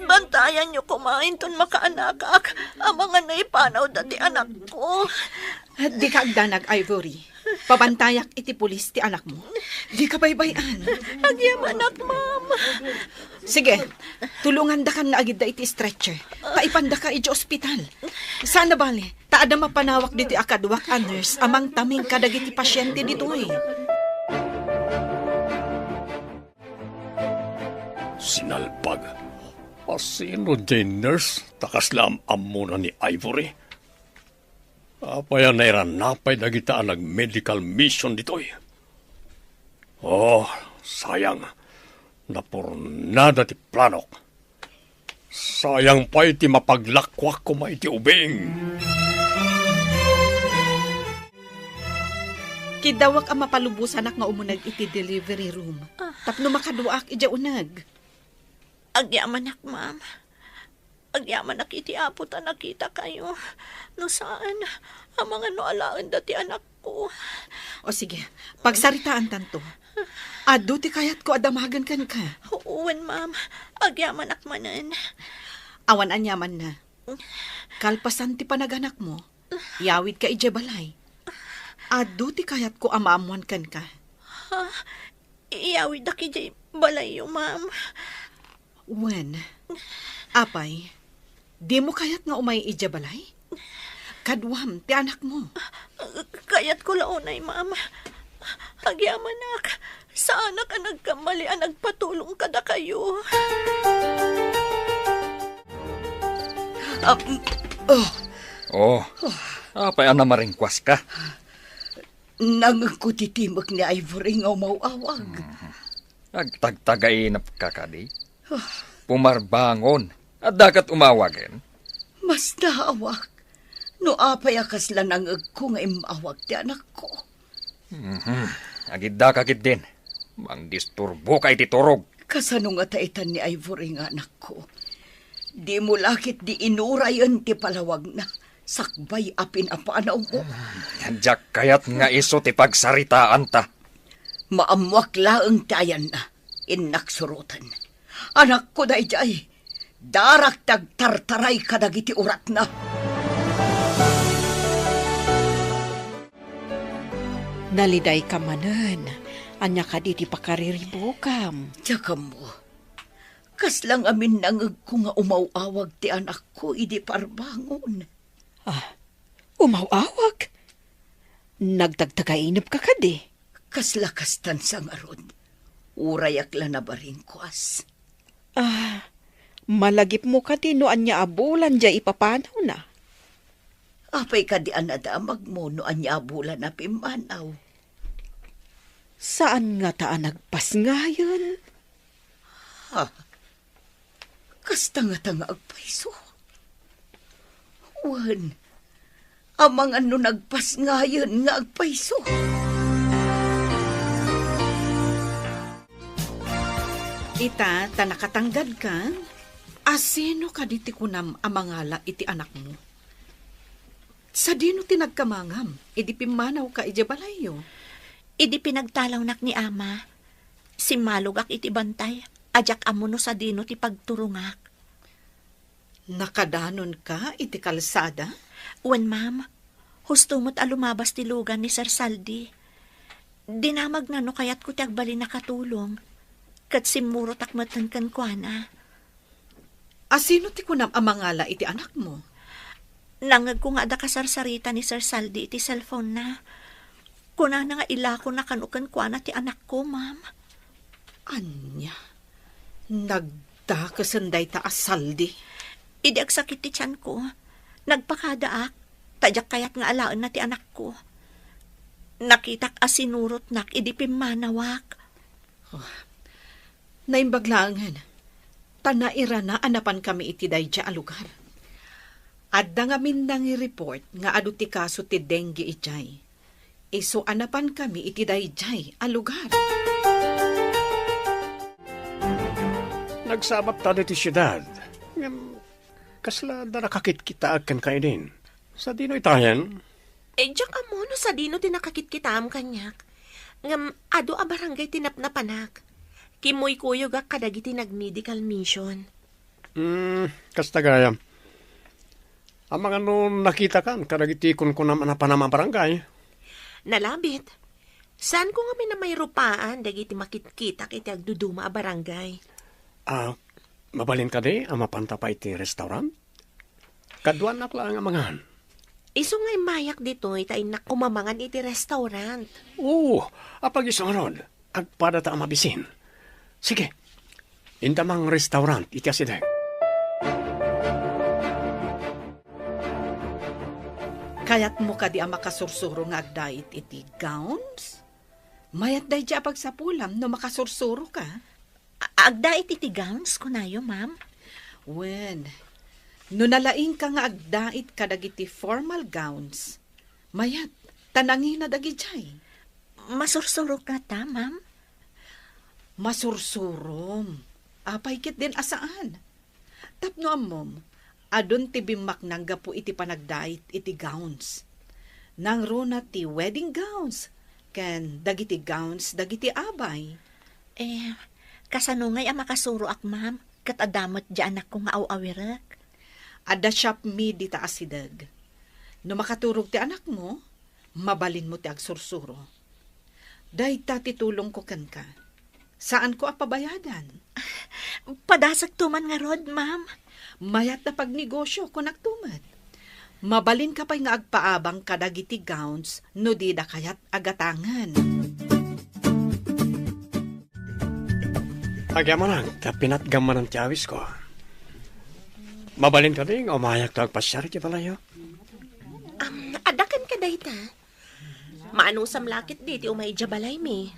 Bantayanyo koma inton makaanakak, amangan no ipanawda ti anakko. Dika agdanag, Ivory. Pabantayak iti pulis ti anakmo. Dika baybay-an. Agyamanak, ma'am. Sige, tulongandakan nga agidda iti stretcher. Ta ipandaka iti ospital. Saan a bale, ta adda mapanawak ditoy a kaduak a nurse a mangtaming kadagiti pasiente ditoy. Sinalbag. Asino diay nurse ta kasla am-ammona ni Ivory? Apay a nairanapay dagita a nag-medical mission ditoy? Oh, sayang. Napurnada ti planok. Sayang pay ti mapaglakuak koma iti ubing. Kiddawak a mapalubosanak nga umuneg iti delivery room. Ah. Tapno makaduaak idiay uneg. Agyamanak, ma'am. Agyamanak iti Apo ta nakitakayo. No saan, amangan no alaenda ti anakko. O sige, pagsaritaantanto. Adu ti kayatko a damagen kenka. Wen, ma'am. Agyamanak manen. Awan aniamanna. Kalpasan ti panaganakmo, iyawidka idiay balay. Adu ti kayatko a maammoan kenka. Ha? Iyawiddak idiay balayyo, ma'am. Wen, apay, dimo kayat nga umay idiay balay? Kaduam ti anakmo. Kayatko la unay, ma'am. Agyamanak, saanak a nagkammali a nagpatulong kadakayo. Ah, mm, oh. Oh, apay a namaringkuaska? Nangngegko ti timek ni Ivory nga umaw-awag. Mhm. Agtagtagainepka kadi? Ah. Pumarbangon. Adda ket umawagen? Mas naawak no apay a kasla nangngegko nga immawag ti anakko. Mhm. Agiddaka ketdin. Mangdisturboka iti turog. Kasano ngata itan ni Ivory nga anakko? Dimo la ketdi inurayen ti palawagna. sakbay a pinapanawmo. Diak kayat nga isu ti pagsaritaanta. Maammoak laeng ti ayanna, innak suroten. Anakko daydiay, darak ti agtartaray kadagiti uratna. Nalidayka manen. Ania kadi ti pakariribukam? Diak ammo. Kasla ngamin nangegko nga umaw-awag ti anakko idi parbangon. Ah, umaw-awag? Nagtagtagainepka kadi? Kasla kastan sa ngarud. Urayak la nabaringkuas. Ah, malagipmo kadi no ania a bulan diay ipapanawna? Apay kadi a nadamagmo no ania a bulan a pimmanaw? Saan ngata a nagpasngayen? Ha? Kasta ngata nga agpayso? Wen, amangan no nagpasngayen nga agpayso. Ita, ta nakatanggad ka, asino kadi ti kunam a mangala iti anakmo? Sadino ti nagkamangam idi pimmanawka idiay balayyo? Idi pinagtalawnak ni Ama, simmalogak iti bantay a diak ammo no sadino ti pagturongak. Nakadanonka iti kalsada? Wen, ma'am. Husto met a lumabas ti lugan ni Sir Saldi. Dinamagna no kayatko ti agbalin a katulong, ket simmurotak metten kenkuana. Asino ti kunam a mangala iti anakmo? Nangngegko nga adda kasarsarita ni Sir Saldi iti cellphone-na. Kunana nga ilakona kano kenkuana ti anakko, ma'am. Ania? Nagdakesen dayta a Saldi? Idi agsakit ti tianko, nagpakadaak, ta diak kayat nga alaenna ti anakko. Nakitak a sinurotnak idi pimmanawak. Oh, naimbag laengen. Ta nairana a napankami iti daydiay a lugar. Adda ngamin nangi-report nga adu ti kaso ti dengue idiay. Isu a napankami iti daydiay a lugar. Nagsabak ta ditoy siudad. Ngem, kasla adda nakakitkitaak kenka idin. Sadino itayen? Eh, diak ammo no sadino ti nakakitkitaam kaniak. Ngem adu a barangay ti napnapanak. Kimmuykuyogak kadagiti nag-medical mission. Hmm, kasta gayam. Amangan no nakitakan kadagiti kunkunam a napanam a barangay? Nalabit. Saanko ngamin a mairupaan dagiti makitkitak iti agduduma a barangay. Ah, mabalin kadi a mapanta pay iti restaurant? Kaduanak laeng a mangan. Isu nga immayak ditoy ta innak kumamangan iti restaurant. Oo, apag-isu ngarud. Agpadata a mabisin. Sige, inta mang restaurant iti asideg. Kayatmo kadi a makasursuro nga agdait iti gowns? Mayat daydiay a pagsapulam no makasursuroka. A-, agdait iti gowns, kunayo, ma'am? Wen, no nalaingka nga agdait kadagiti formal gowns, mayat, ta nangina dagidiay. Masursurok ngata, ma'am? Masursurom. Apay ketdin a saan? Tapno ammom, adun ti bimmaknang gapu iti panagdait iti gowns. Nangruna ti wedding gowns ken dagiti gowns dagiti abay. Eh, kasano ngay a makasuroak, ma'am, ket adda met di anakko nga aw-awirek? Adda shop mi dita asideg. No makaturog ti anakmo, mabalinmo ti agsursuro. Dayta ti tulongko kenka. Saanko a pabayadan. Padasakto man ngarud, ma'am. Mayat a pagnegosio, kunakto met. Mabalinka pay nga agpaabang kadagiti gowns no dida kayat a gatangen. Agyamanak, ta pinatgam manen ti awisko. Mabalin kadi nga umayakto agpasiar iti balayyo? Am, adda ken kadayta? Maanusam la ketdi ti umay idiay balaymi.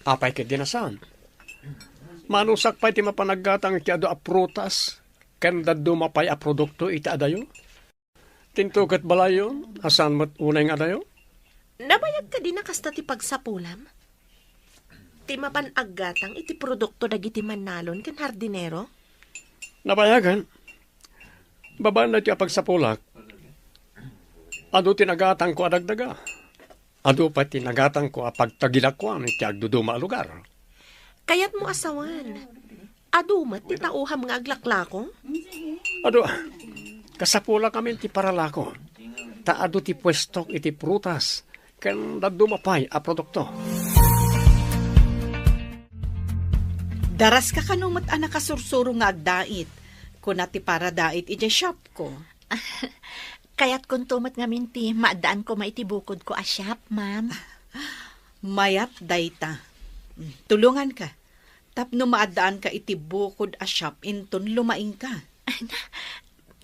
Apay ketdi a saan? Maanusak pay ti mapan aggatang iti adu a prutas ken dadduma pay a produkto iti adayo? Dinto ket balayyo, a saan met unay nga adayo? Nabayag kadi a kasta ti pagsapulam? Ti mapan aggatang iti produkto dagiti mannalon ken hardinero? Nabayagen. Babaen daytoy a pagsapulak, Adu ti nagatangko a dagdaga. Adu pay ti nagatangko a pagtagilakoan iti agduduma a lugar. Kayatmo a sawen. Adu met ti tauham nga aglaklako? Adu, kasapulak amin ti paralako. Ta adu ti puestok iti prutas ken dadduma pay a produkto. Daraska kano met a nakasursuro nga agdait, kuna ti paradait idiay shopko. Kayatkonto met ngamin ti maaddaan koma iti bukodko a shop, ma'am. Mayat dayta. Tulonganka. Tapno maaddaanka iti bukod a shop inton lumaingka.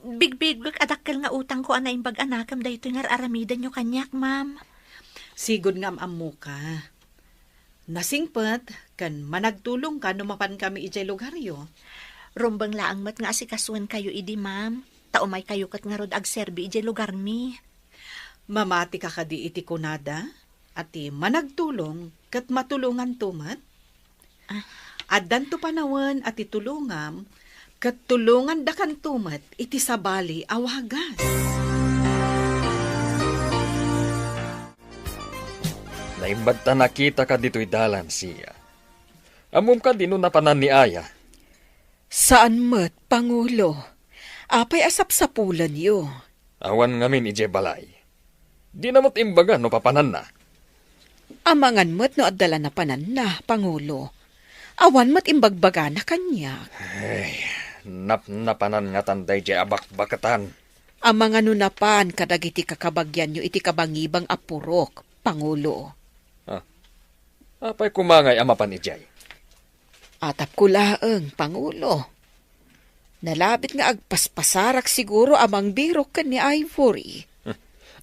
Bigbigbek a dakkel nga utangko a naimbag a nakem daytoy nga ar-aramidenyo kaniak, ma'am. Sigud nga am-ammoka. Nasingpet ken managtulongka no mapankami idiay lugaryo. Rumbeng laeng met nga asikasuenkayo idi, ma'am. Ta umaykayo ket ngarud agserbi idiay lugarmi. Mamatika kadi iti kunada a ti managtulong ket matulonganto met? Ah. Addanto panawen a ti tulongam ket tulongandakanto met iti sabali a wagas. Naimbag ta nakitaka ditoy dalan, Sia. Ammom kadi no napanan ni Aya? Saan met, Pangulo. Apay a sapsapulenyo? Awan ngamin idiay balay. Dina met imbaga no papananna. Amangan met no adda la napananna, Pangulo. Awan met imbagbagana kaniak. Ay, napnapanan ngatan daydiay a bakbaketan. Amangan no napan kadagiti kakabagianyo iti kabangibang a purok, Pangulo. Ah, apay koma ngay a mapan idiay? Atapko laeng, Pangulo. Nalabit nga agpaspasarak siguro a mangbirok ken ni Ivory.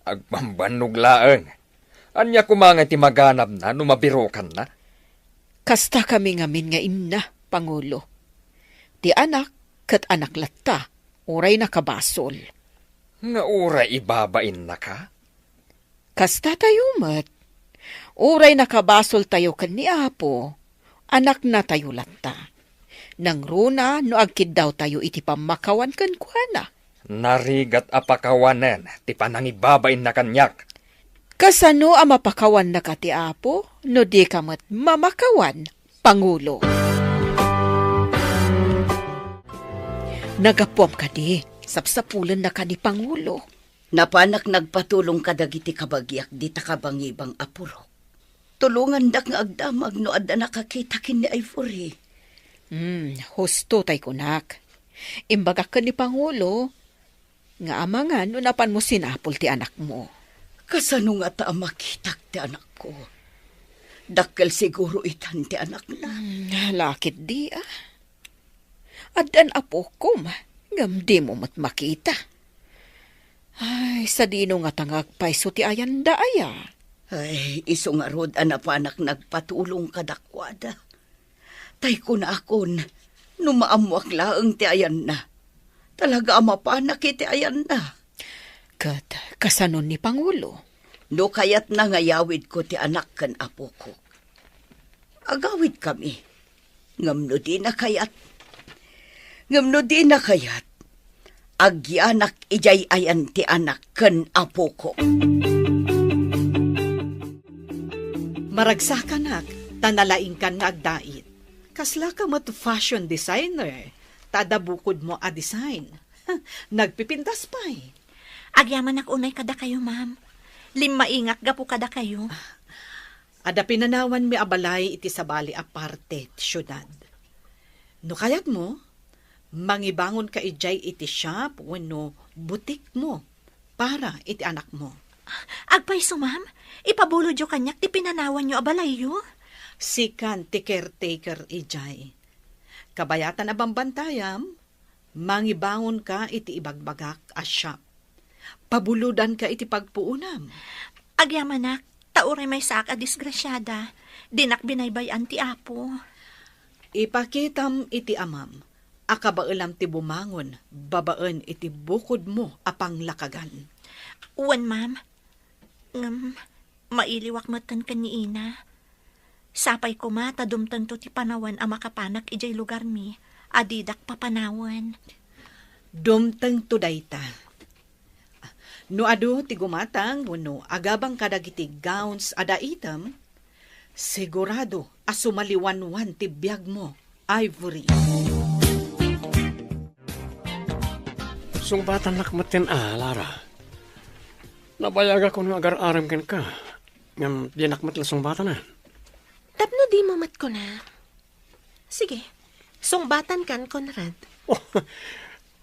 Agpambannog laeng. Ania koma nga ti maganabna no mabirokanna? Kasta kami ngamin nga inna, Pangulo. Ti anak ket anak latta, uray nakabasol. Nga uray ibabainnaka? Kasta tayo met. Uray nakabasoltayo ken ni Apo, anaknatayo latta. Nangruna no agkiddawtayo iti pammakawan kenkuana. Narigat a pakawanen ti panangibabainna kaniak. Kasano a mapakawannaka ti Apo no dika met mamakawan, Pangulo? Nagapuam kadi, sapsapulennaka ni Pangulo. Napanak nagpatulong kadagiti kabagiak dita kabangibang a purok. Tulongandak nga agdamag no adda nakakita ken ni Ivory. Hmm, husto tay kunak. Imbagak ken ni Pangulo nga amangan no napanmo sinapul ti anakmo. Kasano ngata a makitak ti anakko? Dakkel siguro itan ti anakna. Hmm, lakit di, ah. Addan apokom, ngem dimo met makita. Ay, sadino ngata nga agpayso ti ayanda aya? Ay, isu ngarud a napanak nagpatulong kadakuada. Tay kunakon, no maammoak laeng ti ayanna, talaga a mapanak iti ayanna. Ket kasano ni Pangulo? No kayatna nga yawidko ti anak ken apokok, agawidkami. Ngem no dina kayat, ngem no dina kayat, agyanak idiay ayan ti anak ken apokok. Maragsakanak, ta nalaingkan nga agdait. Kaslaka met fashion designer, ta adda bukodmo a design. Nagpipintas pay. Agyamanak unay kadakayo, ma'am. Limmaingak gapu kadakayo. Adda pinanawanmi a balay iti sabali a parte ti siudad. No kayatmo, mangibangonka idiay iti shop wenno butikmo para iti anakmo. Agpayso, ma'am? Ipabulodyo kaniak ti pinanawanyo a balayyo? Sikan ti caretaker idiay. Kabayatan a bambantayam, mangibangonka iti ibagbagak a shop. Pabulodanka iti pagpuonam. Agyamanak, ta uray maysaak a disgrasiada, dinak binaybay-an ti Apo. Ipakitam iti amam a kabaelam ti bumangon babaen iti bukodmo a panglakagan. Wen, ma'am. Ngem, mailiwak metten ken ni Ina. Sapay koma ta dumtengto ti panawen a makapanak idiay lugarmi a didak papanawen. Dumtengto dayta. No adu ti gumatang wenno agabang kadagiti gowns a daitem, sigurado a sumaliwanwan ti biagmo, Ivory. Sungbatannak metten a, Lara. Nabayagakon nga agar-arem kenka, ngem dinak met la sungbatanen. Tapno dimo met kuna. Sige, sungbatankan, Conrad. Oh,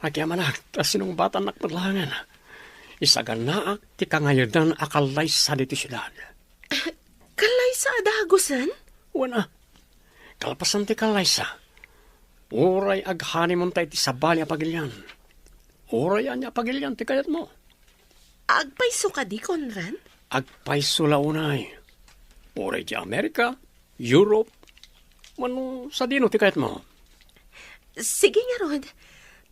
agyamanak, ta sinungbatannak met laengen. Isaganaak ti kangayedan a kallaysa ditoy siudad. Kallaysa a dagusen? Wen a, kalpasan ti kallaysa, uray aghoneymoonta iti sabali a pagilian. Uray ania a pagilian ti kayatmo. Agpayso kadi, Conrad? Agpayso la unay. Uray ti Amerika, Europe, wenno sadino ti kayatmo. Sige ngarud,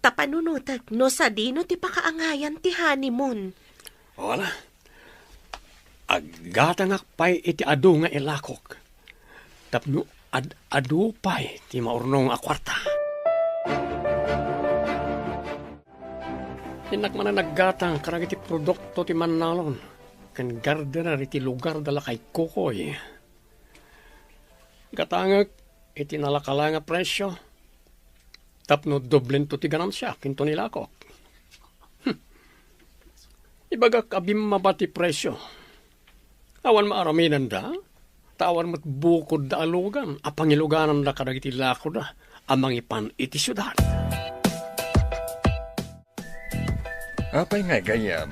ta panunotek no sadino ti pakaangayan ti honeymoon. Wala. Aggatangak pay iti adu nga ilakok. Tapno ad-adu pay ti maurnong a kuarta. Innak manen naggatang kadagiti produkto ti mannalon ken gardener iti lugar da lakay Kukoy. Gatangek iti nalakalay nga presio tapno doblento ti ganansiak inton ilakok. Hmm. Ibagak a bimmaba ti presio. Awan maaramidenda, ta awan met bukodda a lugan a pangilugananda kadagiti lakoda a mangipan iti siudad. Apay ngay, gayyem?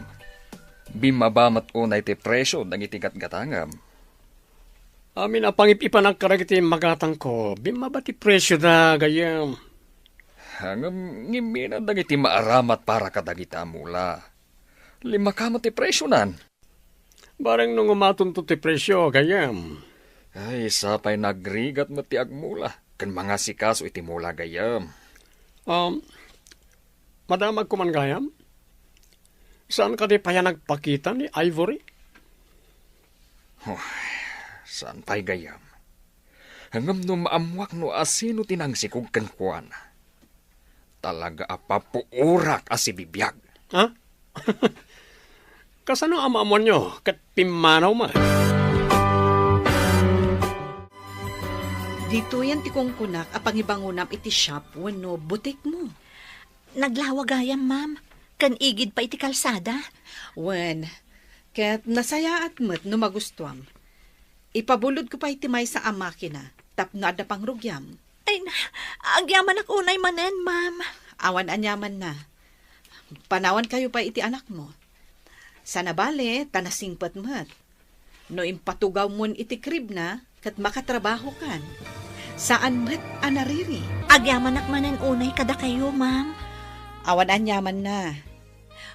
Bimmaba met unay ti presio dagiti gatgatangem? Amin a pangip-ipanak kadagiti magatangko, bimmaba ti presioda, gayyem. Ngem ngimminat dagiti maaramat para kadagita a mula. Limmakam ti presionan. Bareng no ngumatonto ti presio, gayyem. Ay, sapay nagrigat met ti agmula ken mangasikaso iti mula, gayyem. Um, madamagko man, gayyem? Saan kadi pay a nagpakita ni Ivory? Huh, saan pay, gayyem? Ngem no maammuak no asino ti nangsikog kenkuana, talaga a papuorak a sibibiag. Ha? Kasano a maammuanyo ket pimmanaw met? Ditoyen ti kunkunak a pangibangonam iti shop wenno butikmo. Naglawa gayam, ma'am, ken igid pay iti kalsada. Wen, ket nasayaat met no magustuam. Ipabulodko pay ti maysa a makina tapno adda pangrugiam. Ay, na, agyamanak unay manen, ma'am. Awan aniamanna. Panawankayo pay iti anakmo. Sana bale, ta nasingpet met. No impatugawmon iti kribna, ket makatrabahokan. Saan met a nariri. Agyamanak manen unay kadakayo, ma'am. Awan aniamanna.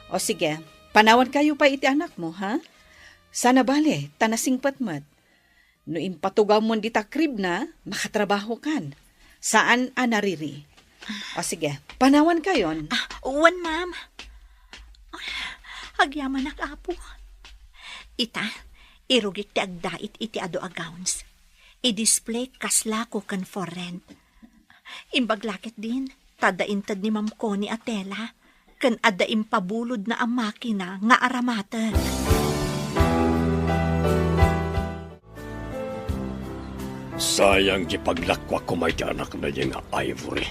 O sige, panawankayo pay iti anakmo, ha? Sana bale, ta nasingpet met. No impatugawmon dita kribna, makatrabahokan. Saan a nariri. O sige, panawankayon. Ah, wen, ma'am. Agyamanak, Apo. Ita, irugik ti agdait iti adu a gowns. I-display kas lako ken for rent. Imbag la ketdin, ta adda inted ni Ma'am Connie a tela, ken adda impabulodna a makina nga aramaten. Sayang ti paglakuak koma iti anakna diay nga Ivory.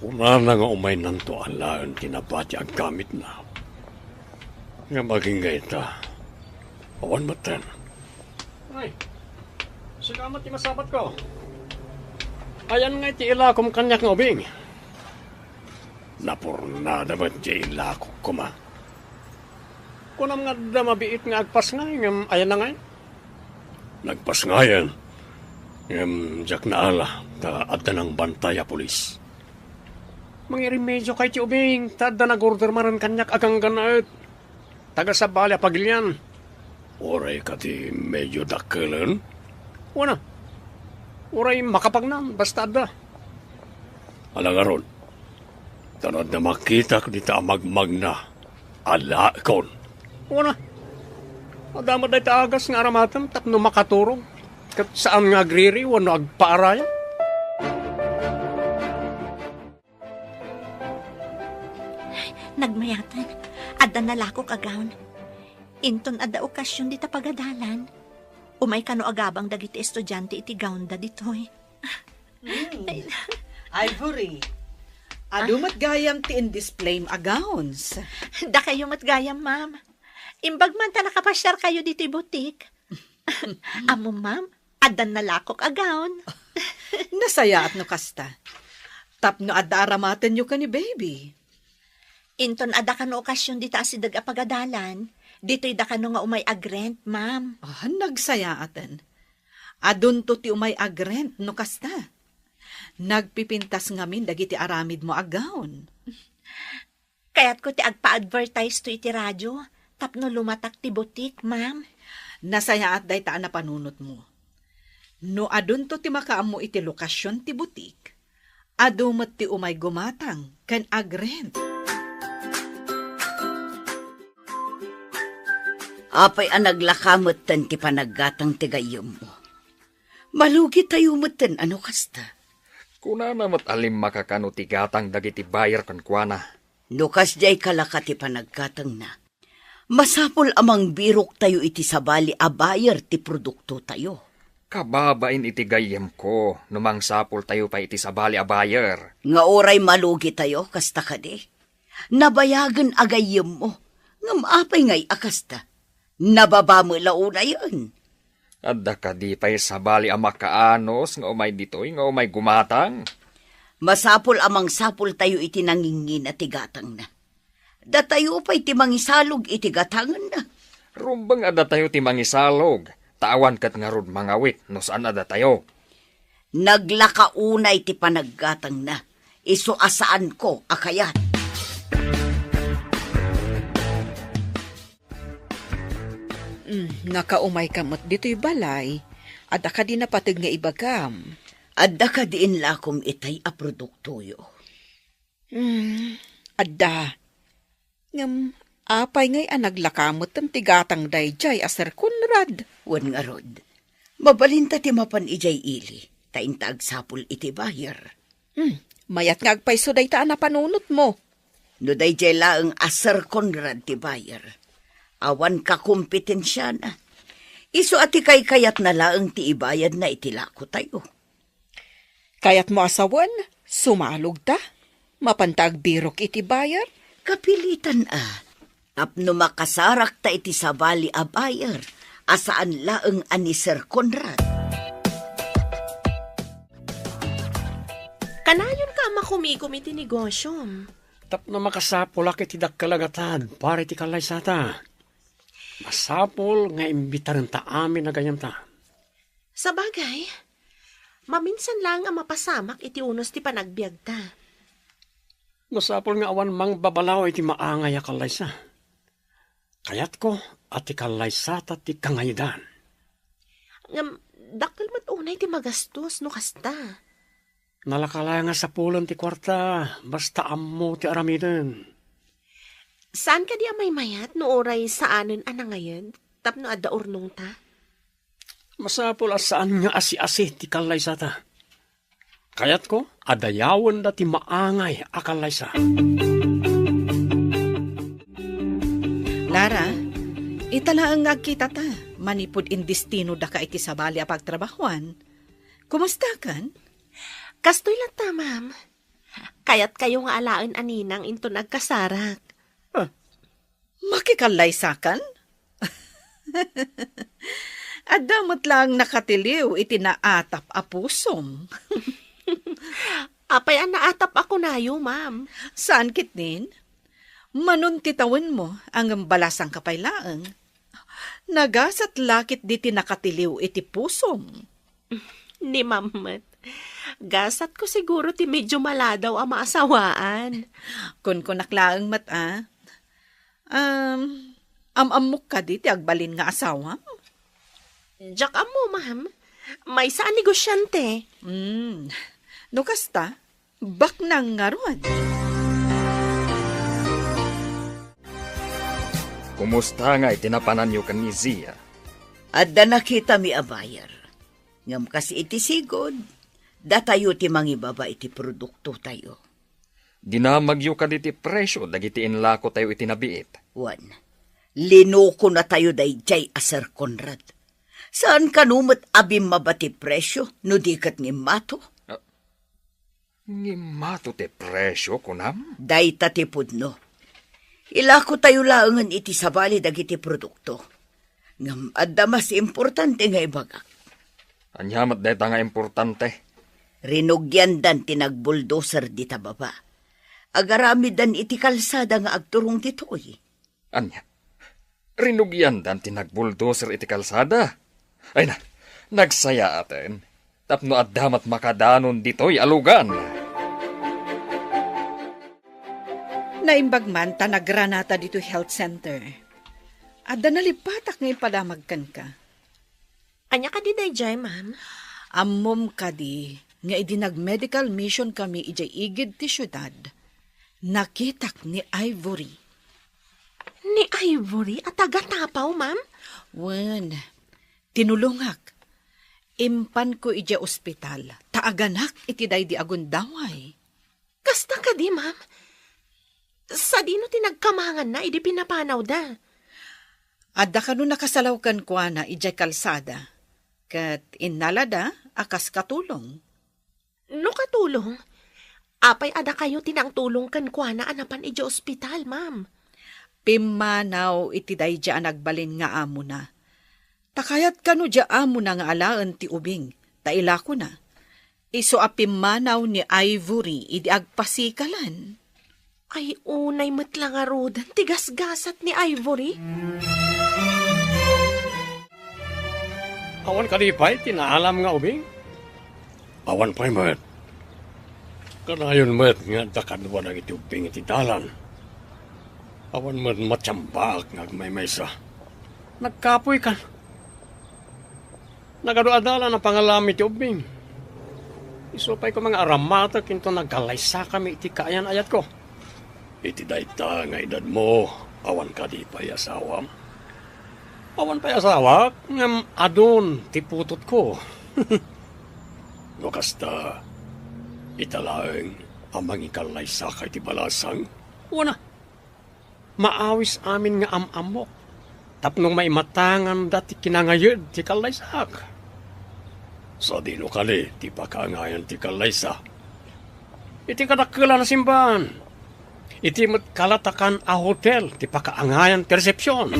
Kunana nga umaynanto alaen ti nabati a gamitna. Ngem agingga ita, awan metten. Ay, sika met ti masabatko. Ayan nga iti ilakom kaniak nga ubing? Napurnada met ti ilakok koma. Kunam nga adda mabiit nga agpasngay, ngem ayan na ngay? Nagpasngayen, ngem diak naala ta adda nangbantay a pulis. Mangirimedioka iti ubing, ta adda nag-order manen kaniak a ganggannaet. Taga sabali a pagilian. Uray kadi medio dakkelen? Wen a. Uray makapagnan, basta adda. Ala ngarud, ta no adda makitak dita a magmagna, alaekon. Wen a. Adda met dayta agas nga aramatem tapno makaturog, ket saan nga agriri wenno agpaarayan. Nagmayaten. Adda nalakok a gown. Inton adda okasion dita pagadalan, umay kano agabang dagiti estudiante iti gownda ditoy. Hmm. Ay, Ivory, adu met gayam ti indisplayem a gowns. Dakayo met gayam, ma'am. Imbag man ta nakapasiarkayo ditoy butik. Ammo, ma'am, addan nalakok a gown. Nasayaat no kasta. Tapno adda aramatenyo ken ni baby. Inton adda kano okasion dita asideg a pagadalan, ditoy da kano nga umay agrent, ma'am. Ah, nagsayaaten. Adunto ti umay agrent no kasta. Nagpipintas ngamin dagiti aramidmo a gown. Kayatko ti agpa-advertise to iti radio tapno lumatak ti butik, ma'am. Nasayaat dayta a napanunotmo. No adunto ti makaammo iti lokasion ti butik, adu met ti umay gumatang ken agrent. Apay a naglaka metten ti panaggatang ti gayyemmo? Malugitayo metten a no kasta. Kunana met a limmaka kano ti gatang dagiti buyer kenkuana. No kasdiay kalaka ti panaggatangna, masapul a mangbiroktayo iti sabali a buyer ti produktotayo. Kababain iti gayyemko no mangsapultayo pay iti sabali a buyer. Nga uray malugitayo, kasta kadi? Nabayagen a gayyemmo, ngem apay ngay a kasta? Nababa met la unayen. Adda kadi pay sabali a makaanus nga umay ditoy nga umay gumatang? Masapul a mangsapultayo iti nangingina ti gatangna. Datayo pay ti mangisalog iti gatangenna. Rumbeng a datayo ti mangisalog, ta awan ket ngarud mangawit no saan a datayo. Naglaka unay ti panaggatangna, isu a saanko a kayat. Mm, nakaumayka met ditoy balay. Adda kadi napateg nga ibagam? Adda kadi inlakom itay a produktoyo? Mm, adda. Ngem apay ngay a naglaka metten ti gatang daydiay a Sir Conrad? Wen ngarud, mabalinta ti mapan idiay ili, ta inta agsapul iti buyer. Hmm, mayat nga agpayso dayta a napanunotmo. No daydiay laeng a Sir Conrad ti buyer, awan kakompetensiana. Isu a ti kaykayatna laeng ti ibayadna iti lakotayo. Kayatmo a sawen, sumalogta? Mapanta agbirok iti buyer? Kapilitan a. Tapno makasarakta iti sabali a buyer a saan laeng a ni Sir Conrad. Kanayonka a makumikom iti negosiom. Tapno makasapulak iti dakkel a gatad para iti kallaysata. Masapul nga imbitarenta amin a gayyemta. Sabagay, maminsan laeng a mapasamak iti unos ti panagbiagta. Masapul nga awan mangbabalaw iti maangay a kallaysa. Kayatko a ti kallaysata ti kangayedan. Ngem, dakkel met unay ti magastos no kasta. Nalaka laeng a sapulen ti kuarta, basta ammo ti aramiden. Saan kadi a maymayat no uray saanen a nangayed tapno adda urnongta? Masapul a saan nga asi-asi ti kallaysata. Kayatko a dayawenda ti maangay a kallaysa. Lara, ita laeng nga agkitata manipud indestinodaka iti sabali a pagtrabahoan. Kumustakan? Kastoy latta, ma'am. Kayatkayo nga alaen a ninang inton agkasarak. Ah, makikallaysakan? Adda met laeng nakatiliw iti naatap a pusom. Apay a naatap a kunayo, ma'am? Saan ketdin? Manon ti tawenmo, ngem balasangka pay laeng. Nagasat la ketdi ti nakatiliw iti pusom. Ni ma'am met. Gasatko siguro ti medyo maladaw a maasawaan. Kunkunak laeng met, a. Um, am-ammok kadi ti agbalin nga asawam? Diak ammo, ma'am. Maysa a negosyante. Hmm. No kasta, baknang ngarud. Kumusta nga iti napananyo ken ni Zia? Adda nakitami a buyer. Ngem kas iti sigud, datayo ti mangibaba iti produktotayo. Dinamagyo kadi ti presio dagiti inlakotayo iti nabiit. Wen, linukonatayo daydiay a Sir Conrad. Saan kano met a bimmaba ti presio no di ket ngimmato? Ah, ngimmato ti presio, kunam? Dayta ti pudno. Ilakotayo laengen iti sabali dagiti produkto. Ngem adda mas importante nga ibagak. Ania met dayta nga importante? Rinugiandan ti nagbulldozer dita baba. Agaramidan iti kalsada nga agturong ditoy. Ania? Rinugiandan ti nagbulldozer iti kalsada? Ay na, nagsayaaten. Tapno adda met makadanon ditoy a lugan. Naimbag man ta nagranata ditoy health center. Adda nalippatak nga impadamag kenka. Ania kadi daydiay, ma'am? Ammom kadi nga idi nag-medical mission kami idiay igid ti siudad, nakitak ni Ivory. Ni Ivory a taga Tapaw, ma'am? Wen, tinulongak. Impanko idiay ospital, ta aganak iti daydi a gundaway. Kasta kadi, ma'am? Sadino ti nagkamanganna idi pinapanawda? Adda kano nakasalaw kenkuana idiay kalsada, ket innalada a kas katulong. No katulong, apay a dakayo ti nangtulong kenkuana a napan idiay ospital, ma'am? Pimmanaw iti daydi a nagbalin nga amona. Ta kayat kano diay amona nga alaen ti ubing, ta ilakona. Isu a pimmanaw ni Ivory idi agpasikalan. Ay, unay met la ngaruden ti gasgasat ni Ivory? Awan kadi pay ti naalam nga ubing? Awan pay met. Kanayon met nga adda kadua dagiti ubbing iti dalan. Awan met matiambaak nga agmaymaysa. Nagkapoy kan. Nagadu-adalan a pangalam iti ubbing. Isu pay koma nga aramatek inton nagkallaysakami iti kaayan-ayatko. Iti dayta nga edadmo, awan kadi pay asawam? Awan pay asawak, ngem adun ti putotko. No kasta, ita laeng a mangikallaysaka iti balasang? Wen a, maawis amin nga am-ammok tapno maimatanganda ti kinangayed ti kallaysaak. Sadino kadi ti pakaangayan ti kallaysa? Iti kadakkelan a simbahan. Iti met kalatakan a hotel ti pakaangayan ti resepsion.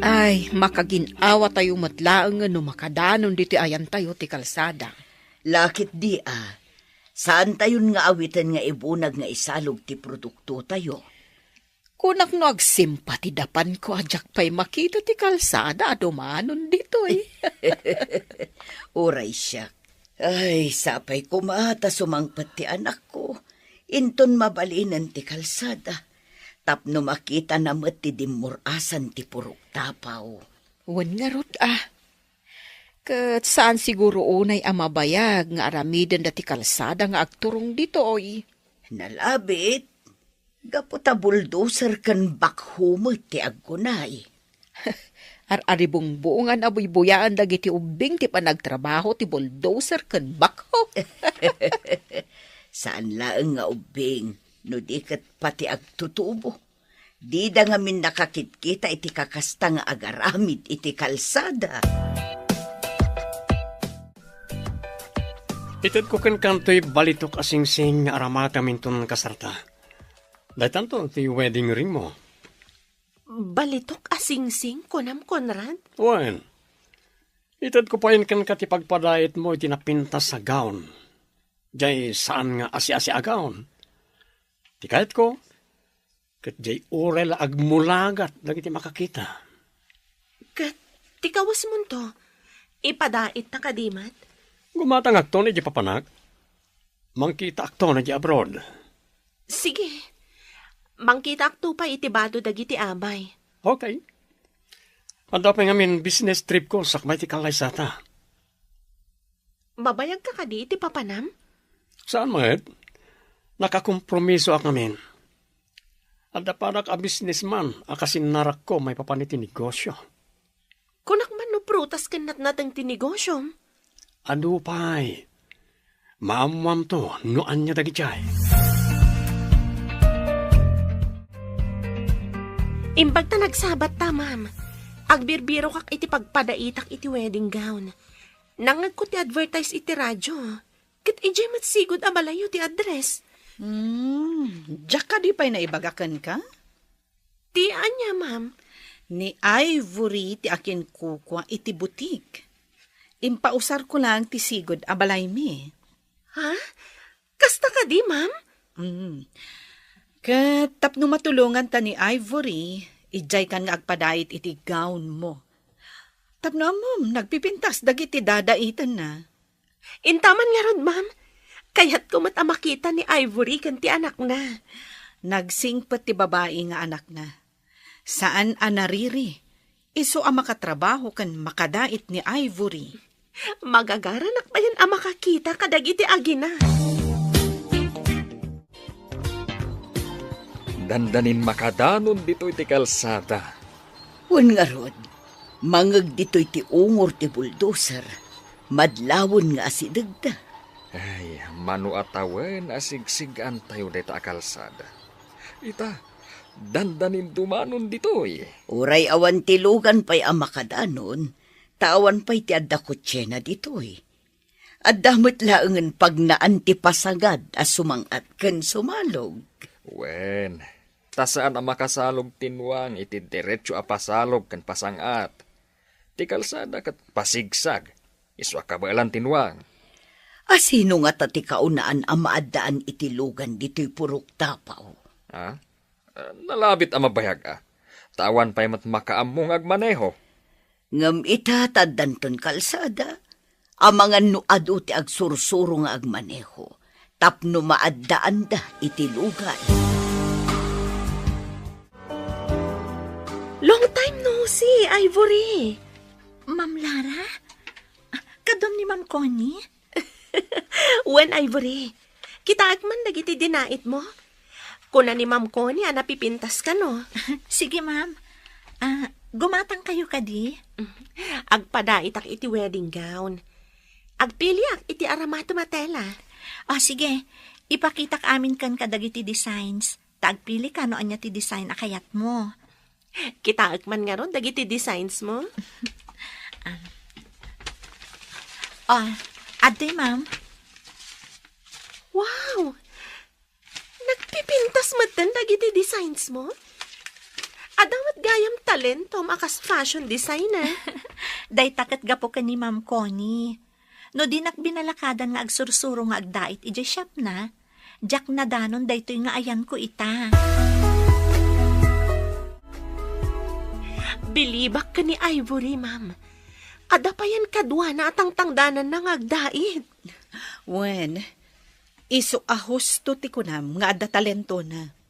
Ay, makagin-awatayo met laeng no makadanon ditoy ayantayo ti kalsada. Lakit di a, saantayon nga awiten nga ibunag nga isalog ti produktotayo. Kunak no agsimpa ti dapanko a diak pay makita ti kalsada a dumanon ditoy. Uray siak. Ay, sapay koma ta sumangpet ti anakko. Inton mabalinen ti kalsada. Tapno makitana met ti dimmur-asan ti purok Tapaw. Wen ngarud a. Ket saan siguro unay a mabayag nga aramidenda ti kalsada nga agturong ditoy. Nalabit, gapu ta bulldozer ken backhoe met ti agkunay. Ar-aribungbungan a buybuyaan dagiti ubbing ti panagtrabaho ti bulldozer ken backhoe. Saan laeng nga ubbing, no di ket pati agtutubo. Dida ngamin nakakitkita iti kakasta nga agaramid iti kalsada. Itedko kenka toy balitok a singsing nga aramatem inton kasarta. Daytanto ti wedding ringmo. Balitok a singsing, kunam, Conrad? Wen, itedko payen kenka ti pagpadaitmo iti napintas a gown. Jay saan nga asi-asi a gown. Ti kayatko, ket jay uray la agmulagat dagiti makakita. Ket ti kawesmonto, ipadaitta kadi met? Gumatangakton iti papanak. Mangkitaakton iti abroad. Sige. Mangkitaakto pay iti bado dagiti amay. Okay. Adda pay ngamin business tripko sakbay ti kallaysata. Mabayagka kadi iti papanam? Saan met? Nakakompromisoak ngamin. Adda padak a businessman a kasinnarakko maipapan iti negosio. Kunak man no prutas ken natnateng ti negosyom? Adu pay. Maammoamto no ania dagidiay. Imbag ta nagsabat ta, ma'am. Agbirbirokak iti pagpadaitak iti wedding gown. Nangngegko ti advertise iti radio. Ket idiay met sigud a balayyo ti address. Hmm, diak kadi pay naibaga kenka? Ti ania, ma'am? Ni Ivory ti akinkukua iti butik. Impausarko laeng ti sigud a balaymi. Ha? Kasta kadi, ma'am? Mm. Ket tapno matulonganta ni Ivory, idiaykan nga agpadait iti gown mo. Tapno ammom, nagpipintas dagiti dadaitenna. Intaman ngarud, ma'am. Kayatko met a makita ni Ivory ken ti anakna. Nagsingpet ti babai nga anakna. Saan a nariri, isu a makatrabaho ken makadait ni Ivory. Magagaranak payen a makakita kadagiti agina. Dandanin makadanon ditoy ti kalsada. Wen ngarud, mangeg ditoy ti ungor ti bulldozer, madlawen nga asidegda. Ay, mano a tawen a sigsig-antayo dayta a kalsada. Ita, dandanin dumanon ditoy. Uray awan ti lugan pay a makadanon, ta awan pay ti adda kotsena ditoy. Adda met laengen pagnaan ti pasangad a sumang-at ken sumalog. Wen, ta saan a makasalog ti nuang iti diretso a pasalog ken pasang-at. Ti kalsada ket pasigsag, isu a kabaelan ti nuang. A sino ngata ti kaunaan a maaddaan iti lugan ditoy purok tapaw? Ha? Ah, nalabit a mabayag a. Ta awan pay met makaammo nga agmaneho. Ngem ita ta addanton kalsada, amangan no adu ti agsursuro nga agmaneho, tapno maaddaanda iti lugan. Long time no see, Ivory. Ma'am Lara? Ah, kaduam ni Ma'am Connie? Wen, Ivory, kitaek man dagiti dinaitmo. Kuna ni Ma'am Connie a napipintas kano. Sige, ma'am. Ah, gumatang kayo kadi? Agpadaitak iti wedding gown. Agpiliak iti aramatem a tela. Ah, sige. Ipakitak amin kenka dagiti designs. Ta agpilika no ania ti design a kayatmo. Kitaek man ngarud dagiti designs mo? Ah. Ah, adtoy, ma'am. Wow! Nagpipintas metten dagiti designs mo? Adda met gayam talentom a kas fashion designer. Dayta ket gapu ken ni Ma'am Connie. No dinak binalakadan nga agsursuro nga agdait idiay shopna, diak nadanon daytoy nga ayanko ita. Bilibak ken ni Ivory, ma'am. Adda payen kaduana a tangtangdananna nga agdait. Wen, isu a husto ti kunam nga adda talentona.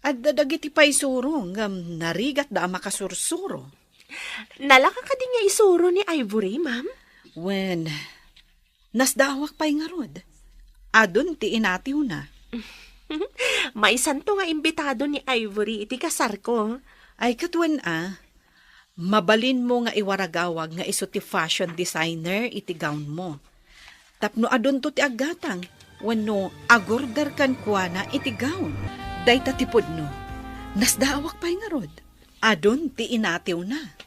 Adda dagiti paisuro ngem narigatda a makasursuro. Nalaka kadi nga isuro ni Ivory, ma'am? Wen, nasdaawak pay ngarud. Adun ti inatiwna. Maisanto nga imbitado ni Ivory iti kasarko. Ay, ket wen a, mabalinmo nga iwaragawag nga isu ti fashion designer iti gown mo. Tapno adunto ti aggatang wenno agorder kenkuana iti gown. Dayta ti pudno. Nasdaawak pay ngarud. Adun ti inatiwna.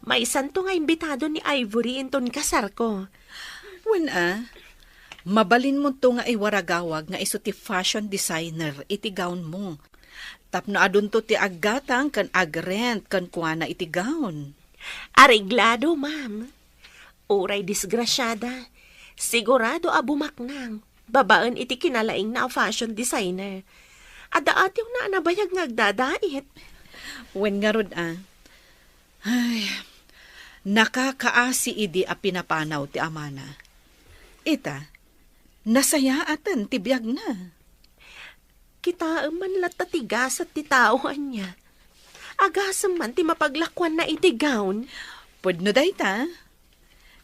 Maisanto nga imbitado ni Ivory inton kasarko. Wen a, mabalinmonto nga iwaragawag nga isu ti fashion designer iti gown mo. Tapno adunto ti aggatang ken agrent kenkuana iti gown. Areglado, ma'am. Uray disgrasiada, sigurado a bumaknang babaen iti kinalaingna a fashion designer. Adda atiwna a nabayag nga agdadait. Wen ngarud a. Ay, nakakaasi idi a pinapanaw ti amana. Ita, nasayaaten ti biagna. Kitaem man latta ti gasat ti tao ania. Agasem man ti mapaglakuanna iti gown. Pudno dayta.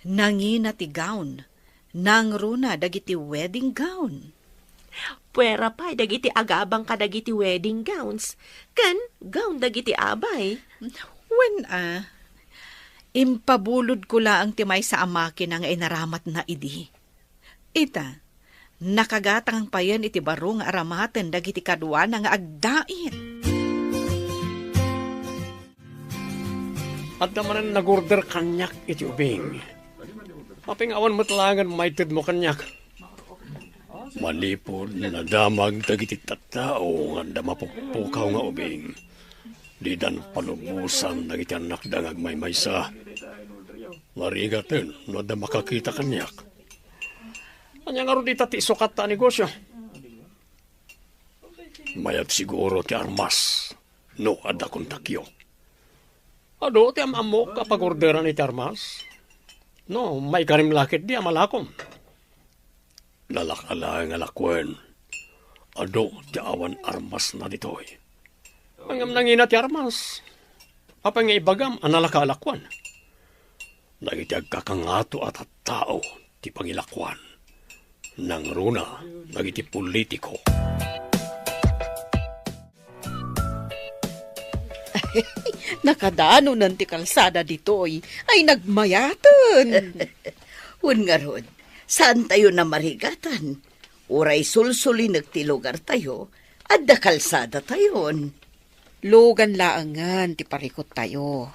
Nangina ti gown. Nangruna dagiti wedding gown. Puera pay dagiti agabang kadagiti wedding gowns ken gown dagiti abay. Wen a, impabulodko laeng ti maysa a makina nga inaramatna idi. Ita, nakagatang payen iti baro nga aramaten dagiti kaduana nga agdait. Adda manen nagorder kaniak iti ubing. Apay nga awan met laengen maitedmo kaniak? Manipud nadamag dagiti tattao nga adda mapukpukaw nga ubing, didan palubosan dagiti annakda nga agmaymaysa. Narigaten no adda makakita kaniak. Ania ngarud ita ti isukatta a negosio? Mayat siguro ti armas no adda kontakyo. Adu ti am-ammok a pagorderan iti armas. No, maikarim la ketdi a malakom. Nalaka laeng a lakuen. Adu ti awan armasna ditoy. Ngem nangina ti armas. Apay nga ibagam a nalaka a lakuen? Dagiti agkakangato a tattao ti pangilakuan. Nangruna dagiti politiko. Nakadanonen ti kalsada ditoy. Ay, nagmayaten. Wen ngarud, saantayo a marigatan. Uray sulsulinek ti lugartayo, adda kalsadatayon. Lugan laengen ti parikuttayo.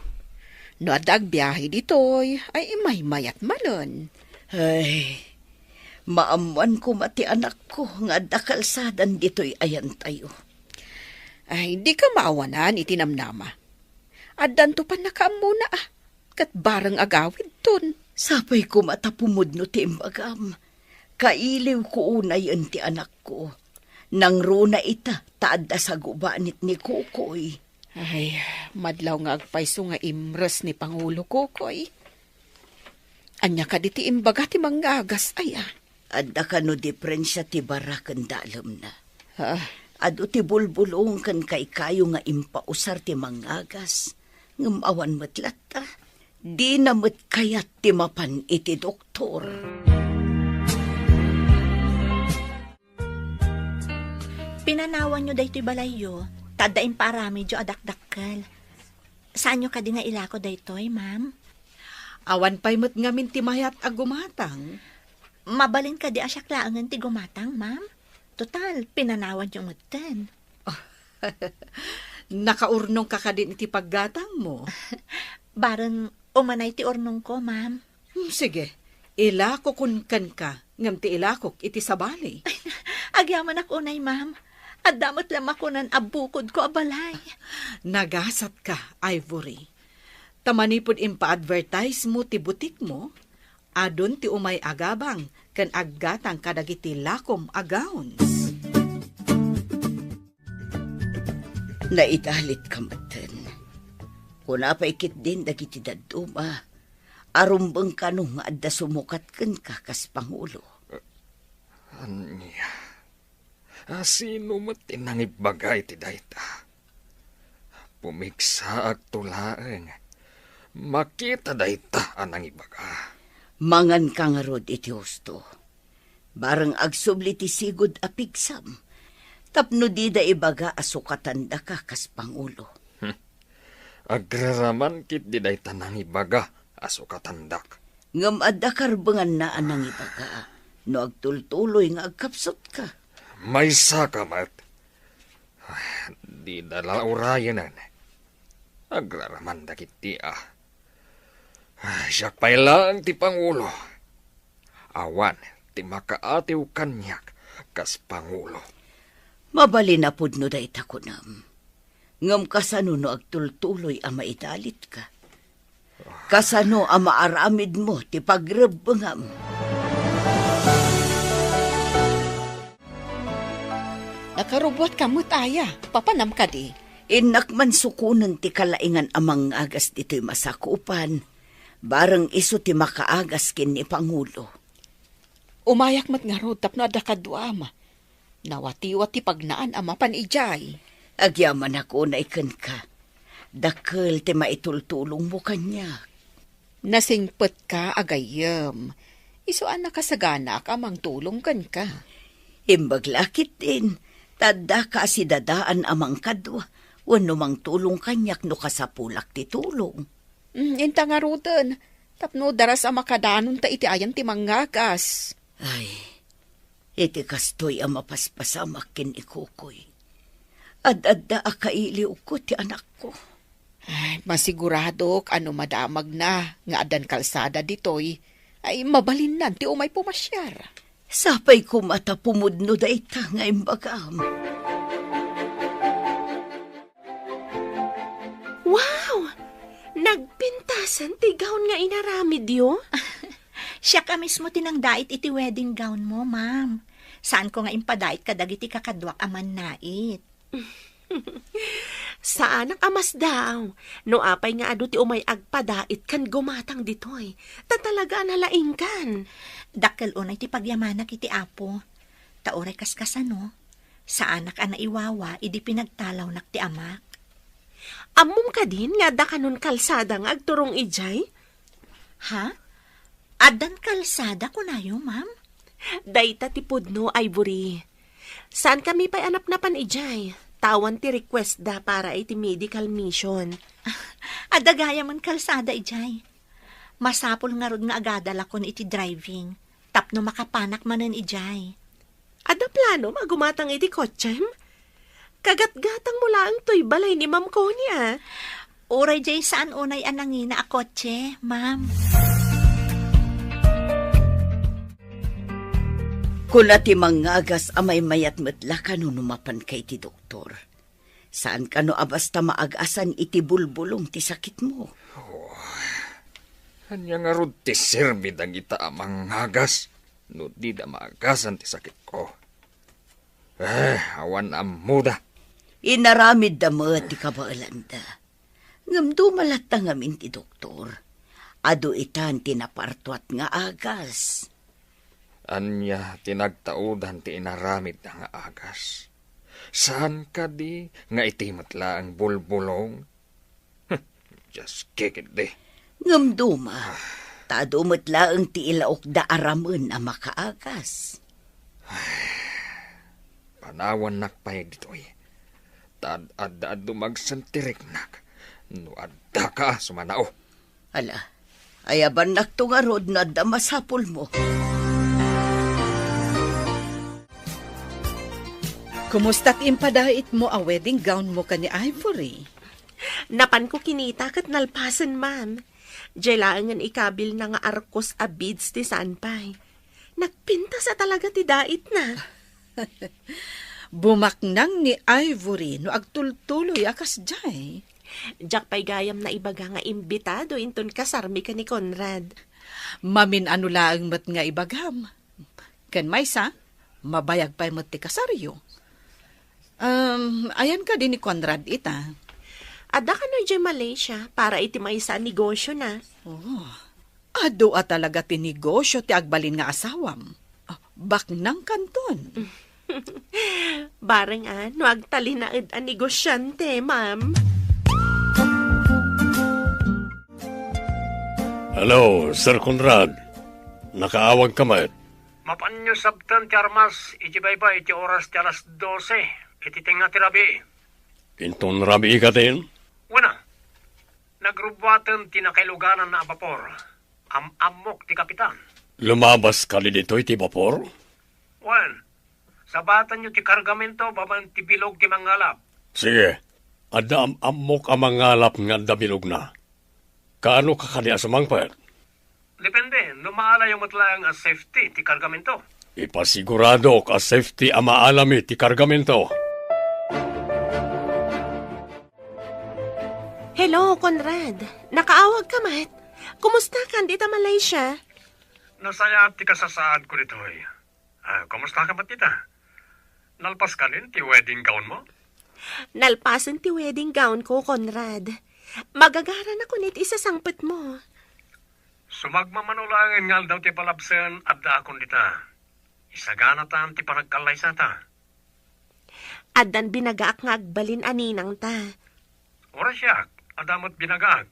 No adda agbiahe ditoy, ay imaymayat manen. Ay, maammoan koma ti anakko nga adda kalsadan ditoy ayantayo. Ay, dika maawanan iti namnama. Addanto pannakaammona, a, ket bareng agawidton. Sapay koma ta pumudno ti imbagam. Kailiwko unayen ti anakko. Nangruna ita ta adda sagubanit ni Kukoy. Ay, madlaw nga agpayso nga imres ni Pangulo Kukoy. Ania kadi ti imbaga ti mangngagas, aya? Adda kano diferensia ti bara ken dalemna? Ah. Adu ti bulbulong ken kaykayo nga impausar ti mangngagas, ngem awan met latta. Dina met kayat ti mapan iti doktor. Pinanawanyo daytoy balayyo, ta adda impaaramidyo a dakdakkel. Saanyo kadi nga ilako daytoy, ma'am? Awan pay met ngamin ti mayat a gumatang. Mabalin kadi a siak laengen ti gumatang, ma'am? Total, pinanawanyo metten. Nakaurnongka kadin iti paggatangmo? Bareng umanay ti urnongko, ma'am. Hmm, sige, ilakokon kenka, ngem ti ilakok iti sabali. Agyamanak unay, ma'am. Adda met la makunan a bukodko a balay. Nagasatka, Ivory. Ta manipud impaadvertise mo ti butikmo, adun ti umay agabang ken aggatang kadagiti lakom a gowns. Naidalitka metten. Kuna pay ketdin dagiti dadduma a rumbeng kano nga adda sumukat kenka kas pangulo. Ania? A, sino met ti nangibaga iti dayta? Pumigsaakto laeng. Makita dayta a nangibaga. Manganka ngarud iti husto. Bareng agsubli ti sigud a pigsam. Tapno dida ibaga a sukatandaka kas pangulo. Hmm. Agraraman ketdi dayta nangibaga a sukatandak. Ngem adda karbenganna a nangibaga no agtultuloy nga agkapsutka. Maysaka met. Ay, dida la urayenen. Agraramanda ketdi a. Ay, siak pay laeng ti pangulo. Awan ti makaatiw kaniak kas pangulo. Mabalin a pudno dayta kunam. Ngem kasano no agtultuloy a maidalitka? Kasano a maaramidmo ti pagrebbengam? Nakarubuatka met aya, papanam kadi? Innak man sukonen ti kalaingan a mangngagas ditoy masakupan, bareng isu ti makaagas ken ni Pangulo. Umayak met ngarud tapno adda kaduam. Nawatiwat ti pagnaan a mapan idiay. Agyamanak unay kenka. Dakkel ti maitultulongmo kaniak. Nasingpetka a gayyem. Isu a nakasaganaak a mangtulong kenka. Imbag la ketdin, ta addaka a sidadaan a mangkadua wenno mangtulong kaniak no kasapulak ti tulong. Mm, inta ngaruden, tapno daras a makadanonta iti ayan ti mangngagas. Ay, Iti kastoy a mapaspasamak ken ni Kokoy, ad-adda a kailiwko ti anakko. Ay, masiguradok a no madamagna nga addan kalsada ditoy, ay mabalinnan ti umay pumasiar. Sapay koma ta pumudno dayta nga imbagam. Wow! Nagpintasan ti gown nga inaramidyo? Siak a mismo ti nangdait iti wedding gown mo, ma'am. Saanko nga impadait kadagiti kakaduak a mannait. Saanak a masdaaw no apay nga adu ti umay agpadait ken gumatang ditoy. Ta talaga a nalaingkan. Dakkel unay ti pagyamanak iti Apo. Ta uray kaskasano, saanak a naiwawa idi pinagtalawnak ti amak. Ammom kadin nga adda kanon kalsada nga agturong idiay? Ha? Addan kalsada, kunayo, ma'am? Dayta ti pudno, Ivory. Saankami pay a napnapan idiay, ta awan ti request da para iti medical mission. Adda gayamen kalsada idiay. Masapul ngarud nga agadalakon iti driving, tapno makapanak manen idiay. Adda planom a gumatang iti kotsem? Kagatgatangmo laeng toy balay ni Ma'am Connie, a. Uray diay saan unay a nangina a kotse, ma'am. Kuna ti mangagas a maymayat met la kano no mapanka iti doktor. Saan kano a basta maagasan iti bulbulong ti sakitmo. Oh, ania ngarud ti serbi dagita a mangagas no dida maagasan ti sakitko? Eh, awan ammoda. Inaramidda met ti kabaelanda. Ngem duma latta ngamin ti doktor. Adu itan ti napartuat nga agas. Ania ti nagtaudan ti inaramidda nga agas? Saan kadi nga iti met laeng bulbulong? Dios kikiddi. Ngem duma, ta adu met laeng ti ilaokda a ramen a makaagas. Panawannak pay ditoy. Ta ad-, adda adu magsentiriknak no addaka a sumanao. Ala, ayabannakto ngarud no adda masapulmo. Kumusta ti impadaitmo a wedding gown mo ken ni Ivory? Napanko kinita ket nalpasen, ma'am. Diay laengen ikabilna nga arkos a beads ti saan pay. Nagpintas a talaga ti daitna. Bumaknang ni Ivory no agtultuloy a kasdiay. Diak pay gayam naibaga nga imbitado inton kasarmi ken ni Conrad. Mamin-ano laeng met nga ibagam. Ken maysa, mabayag pay met ti kasaryo. Um, ayan kadi ni Conrad ita? Adda kano idiay Malaysia para iti maysa a negosyona. Oh, adu a talaga ti negosyo ti agbalin nga asawam. Ah, baknang kanton. Bareng a, no agtalinaed a negosyante, ma'am. Hello, Sir Conrad. Nakaawag ka met? Mapanyo sabten ti armas iti baybay iti oras ti alas dose iti tengnga ti rabii. Inton rabii katin? Wen a, nagrubbuaten ti nakailuganan a bapor. Am-ammok ti kapitan. Lumabas kadi ditoy ti bapor? Wen, sabatanyo ti kargamento babaen ti bilog ti mangalap. Sige, adda am-ammok a mangalap nga adda bilogna. Kaano ka kadi a sumangpet? Depende, no maalayo met laeng a safety ti kargamento. Ipasiguradok a safety a maalami ti kargamento. Hello, Conrad. Nakaawag ka met? Kumusta kan dita Malaysia? Nasayaat ti kasasaadko ditoy. Ah, kumusta ka met dita? Nalpas kanin ti wedding gown mo? Nalpasen ti wedding gown ko, Conrad. Magagaranakon iti isasangpet mo. Sumagmamano laengen nga aldaw ti palabsen, addaakon dita. Isaganatan ti panagkallaysata. Addan binagaak nga agbalin a ninangta. Uray siak, adda met binagaak.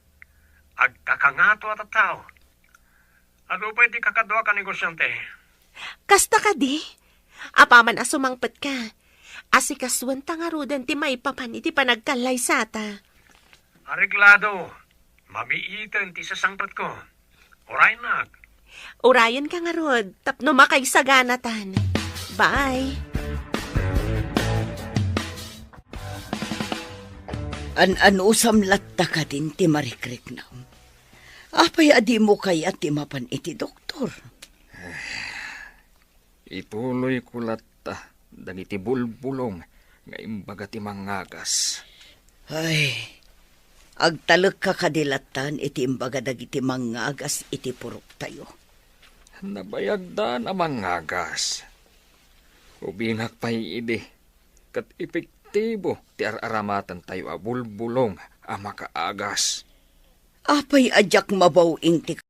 Agkakangato a tattao. Adu pay ti kakaduak a negosyante. Kasta kadi? Apaman a sumangpet ka, asikasuenta ngaruden ti maipapan iti panagkallaysata. Areglado. Mamiiten ti sasangpetko. Uraynak. Urayenka ngarud, tapno makaisaganatan. Bye. An-anusam latta kadin ti marikriknam? Apay a dimo kayat ti mapan iti doktor? Ituloyko latta dagiti bulbulong nga imbaga ti mangagas. Ay, agtalekka kadi lattan iti imbaga dagiti mangagas iti puroktayo. Nabayagdan a mangagas. Ubingak pay idi, ket epektibo ti ar-aramatentayo a bulbulong a makaagas. Apay a diak mabaw-ing ti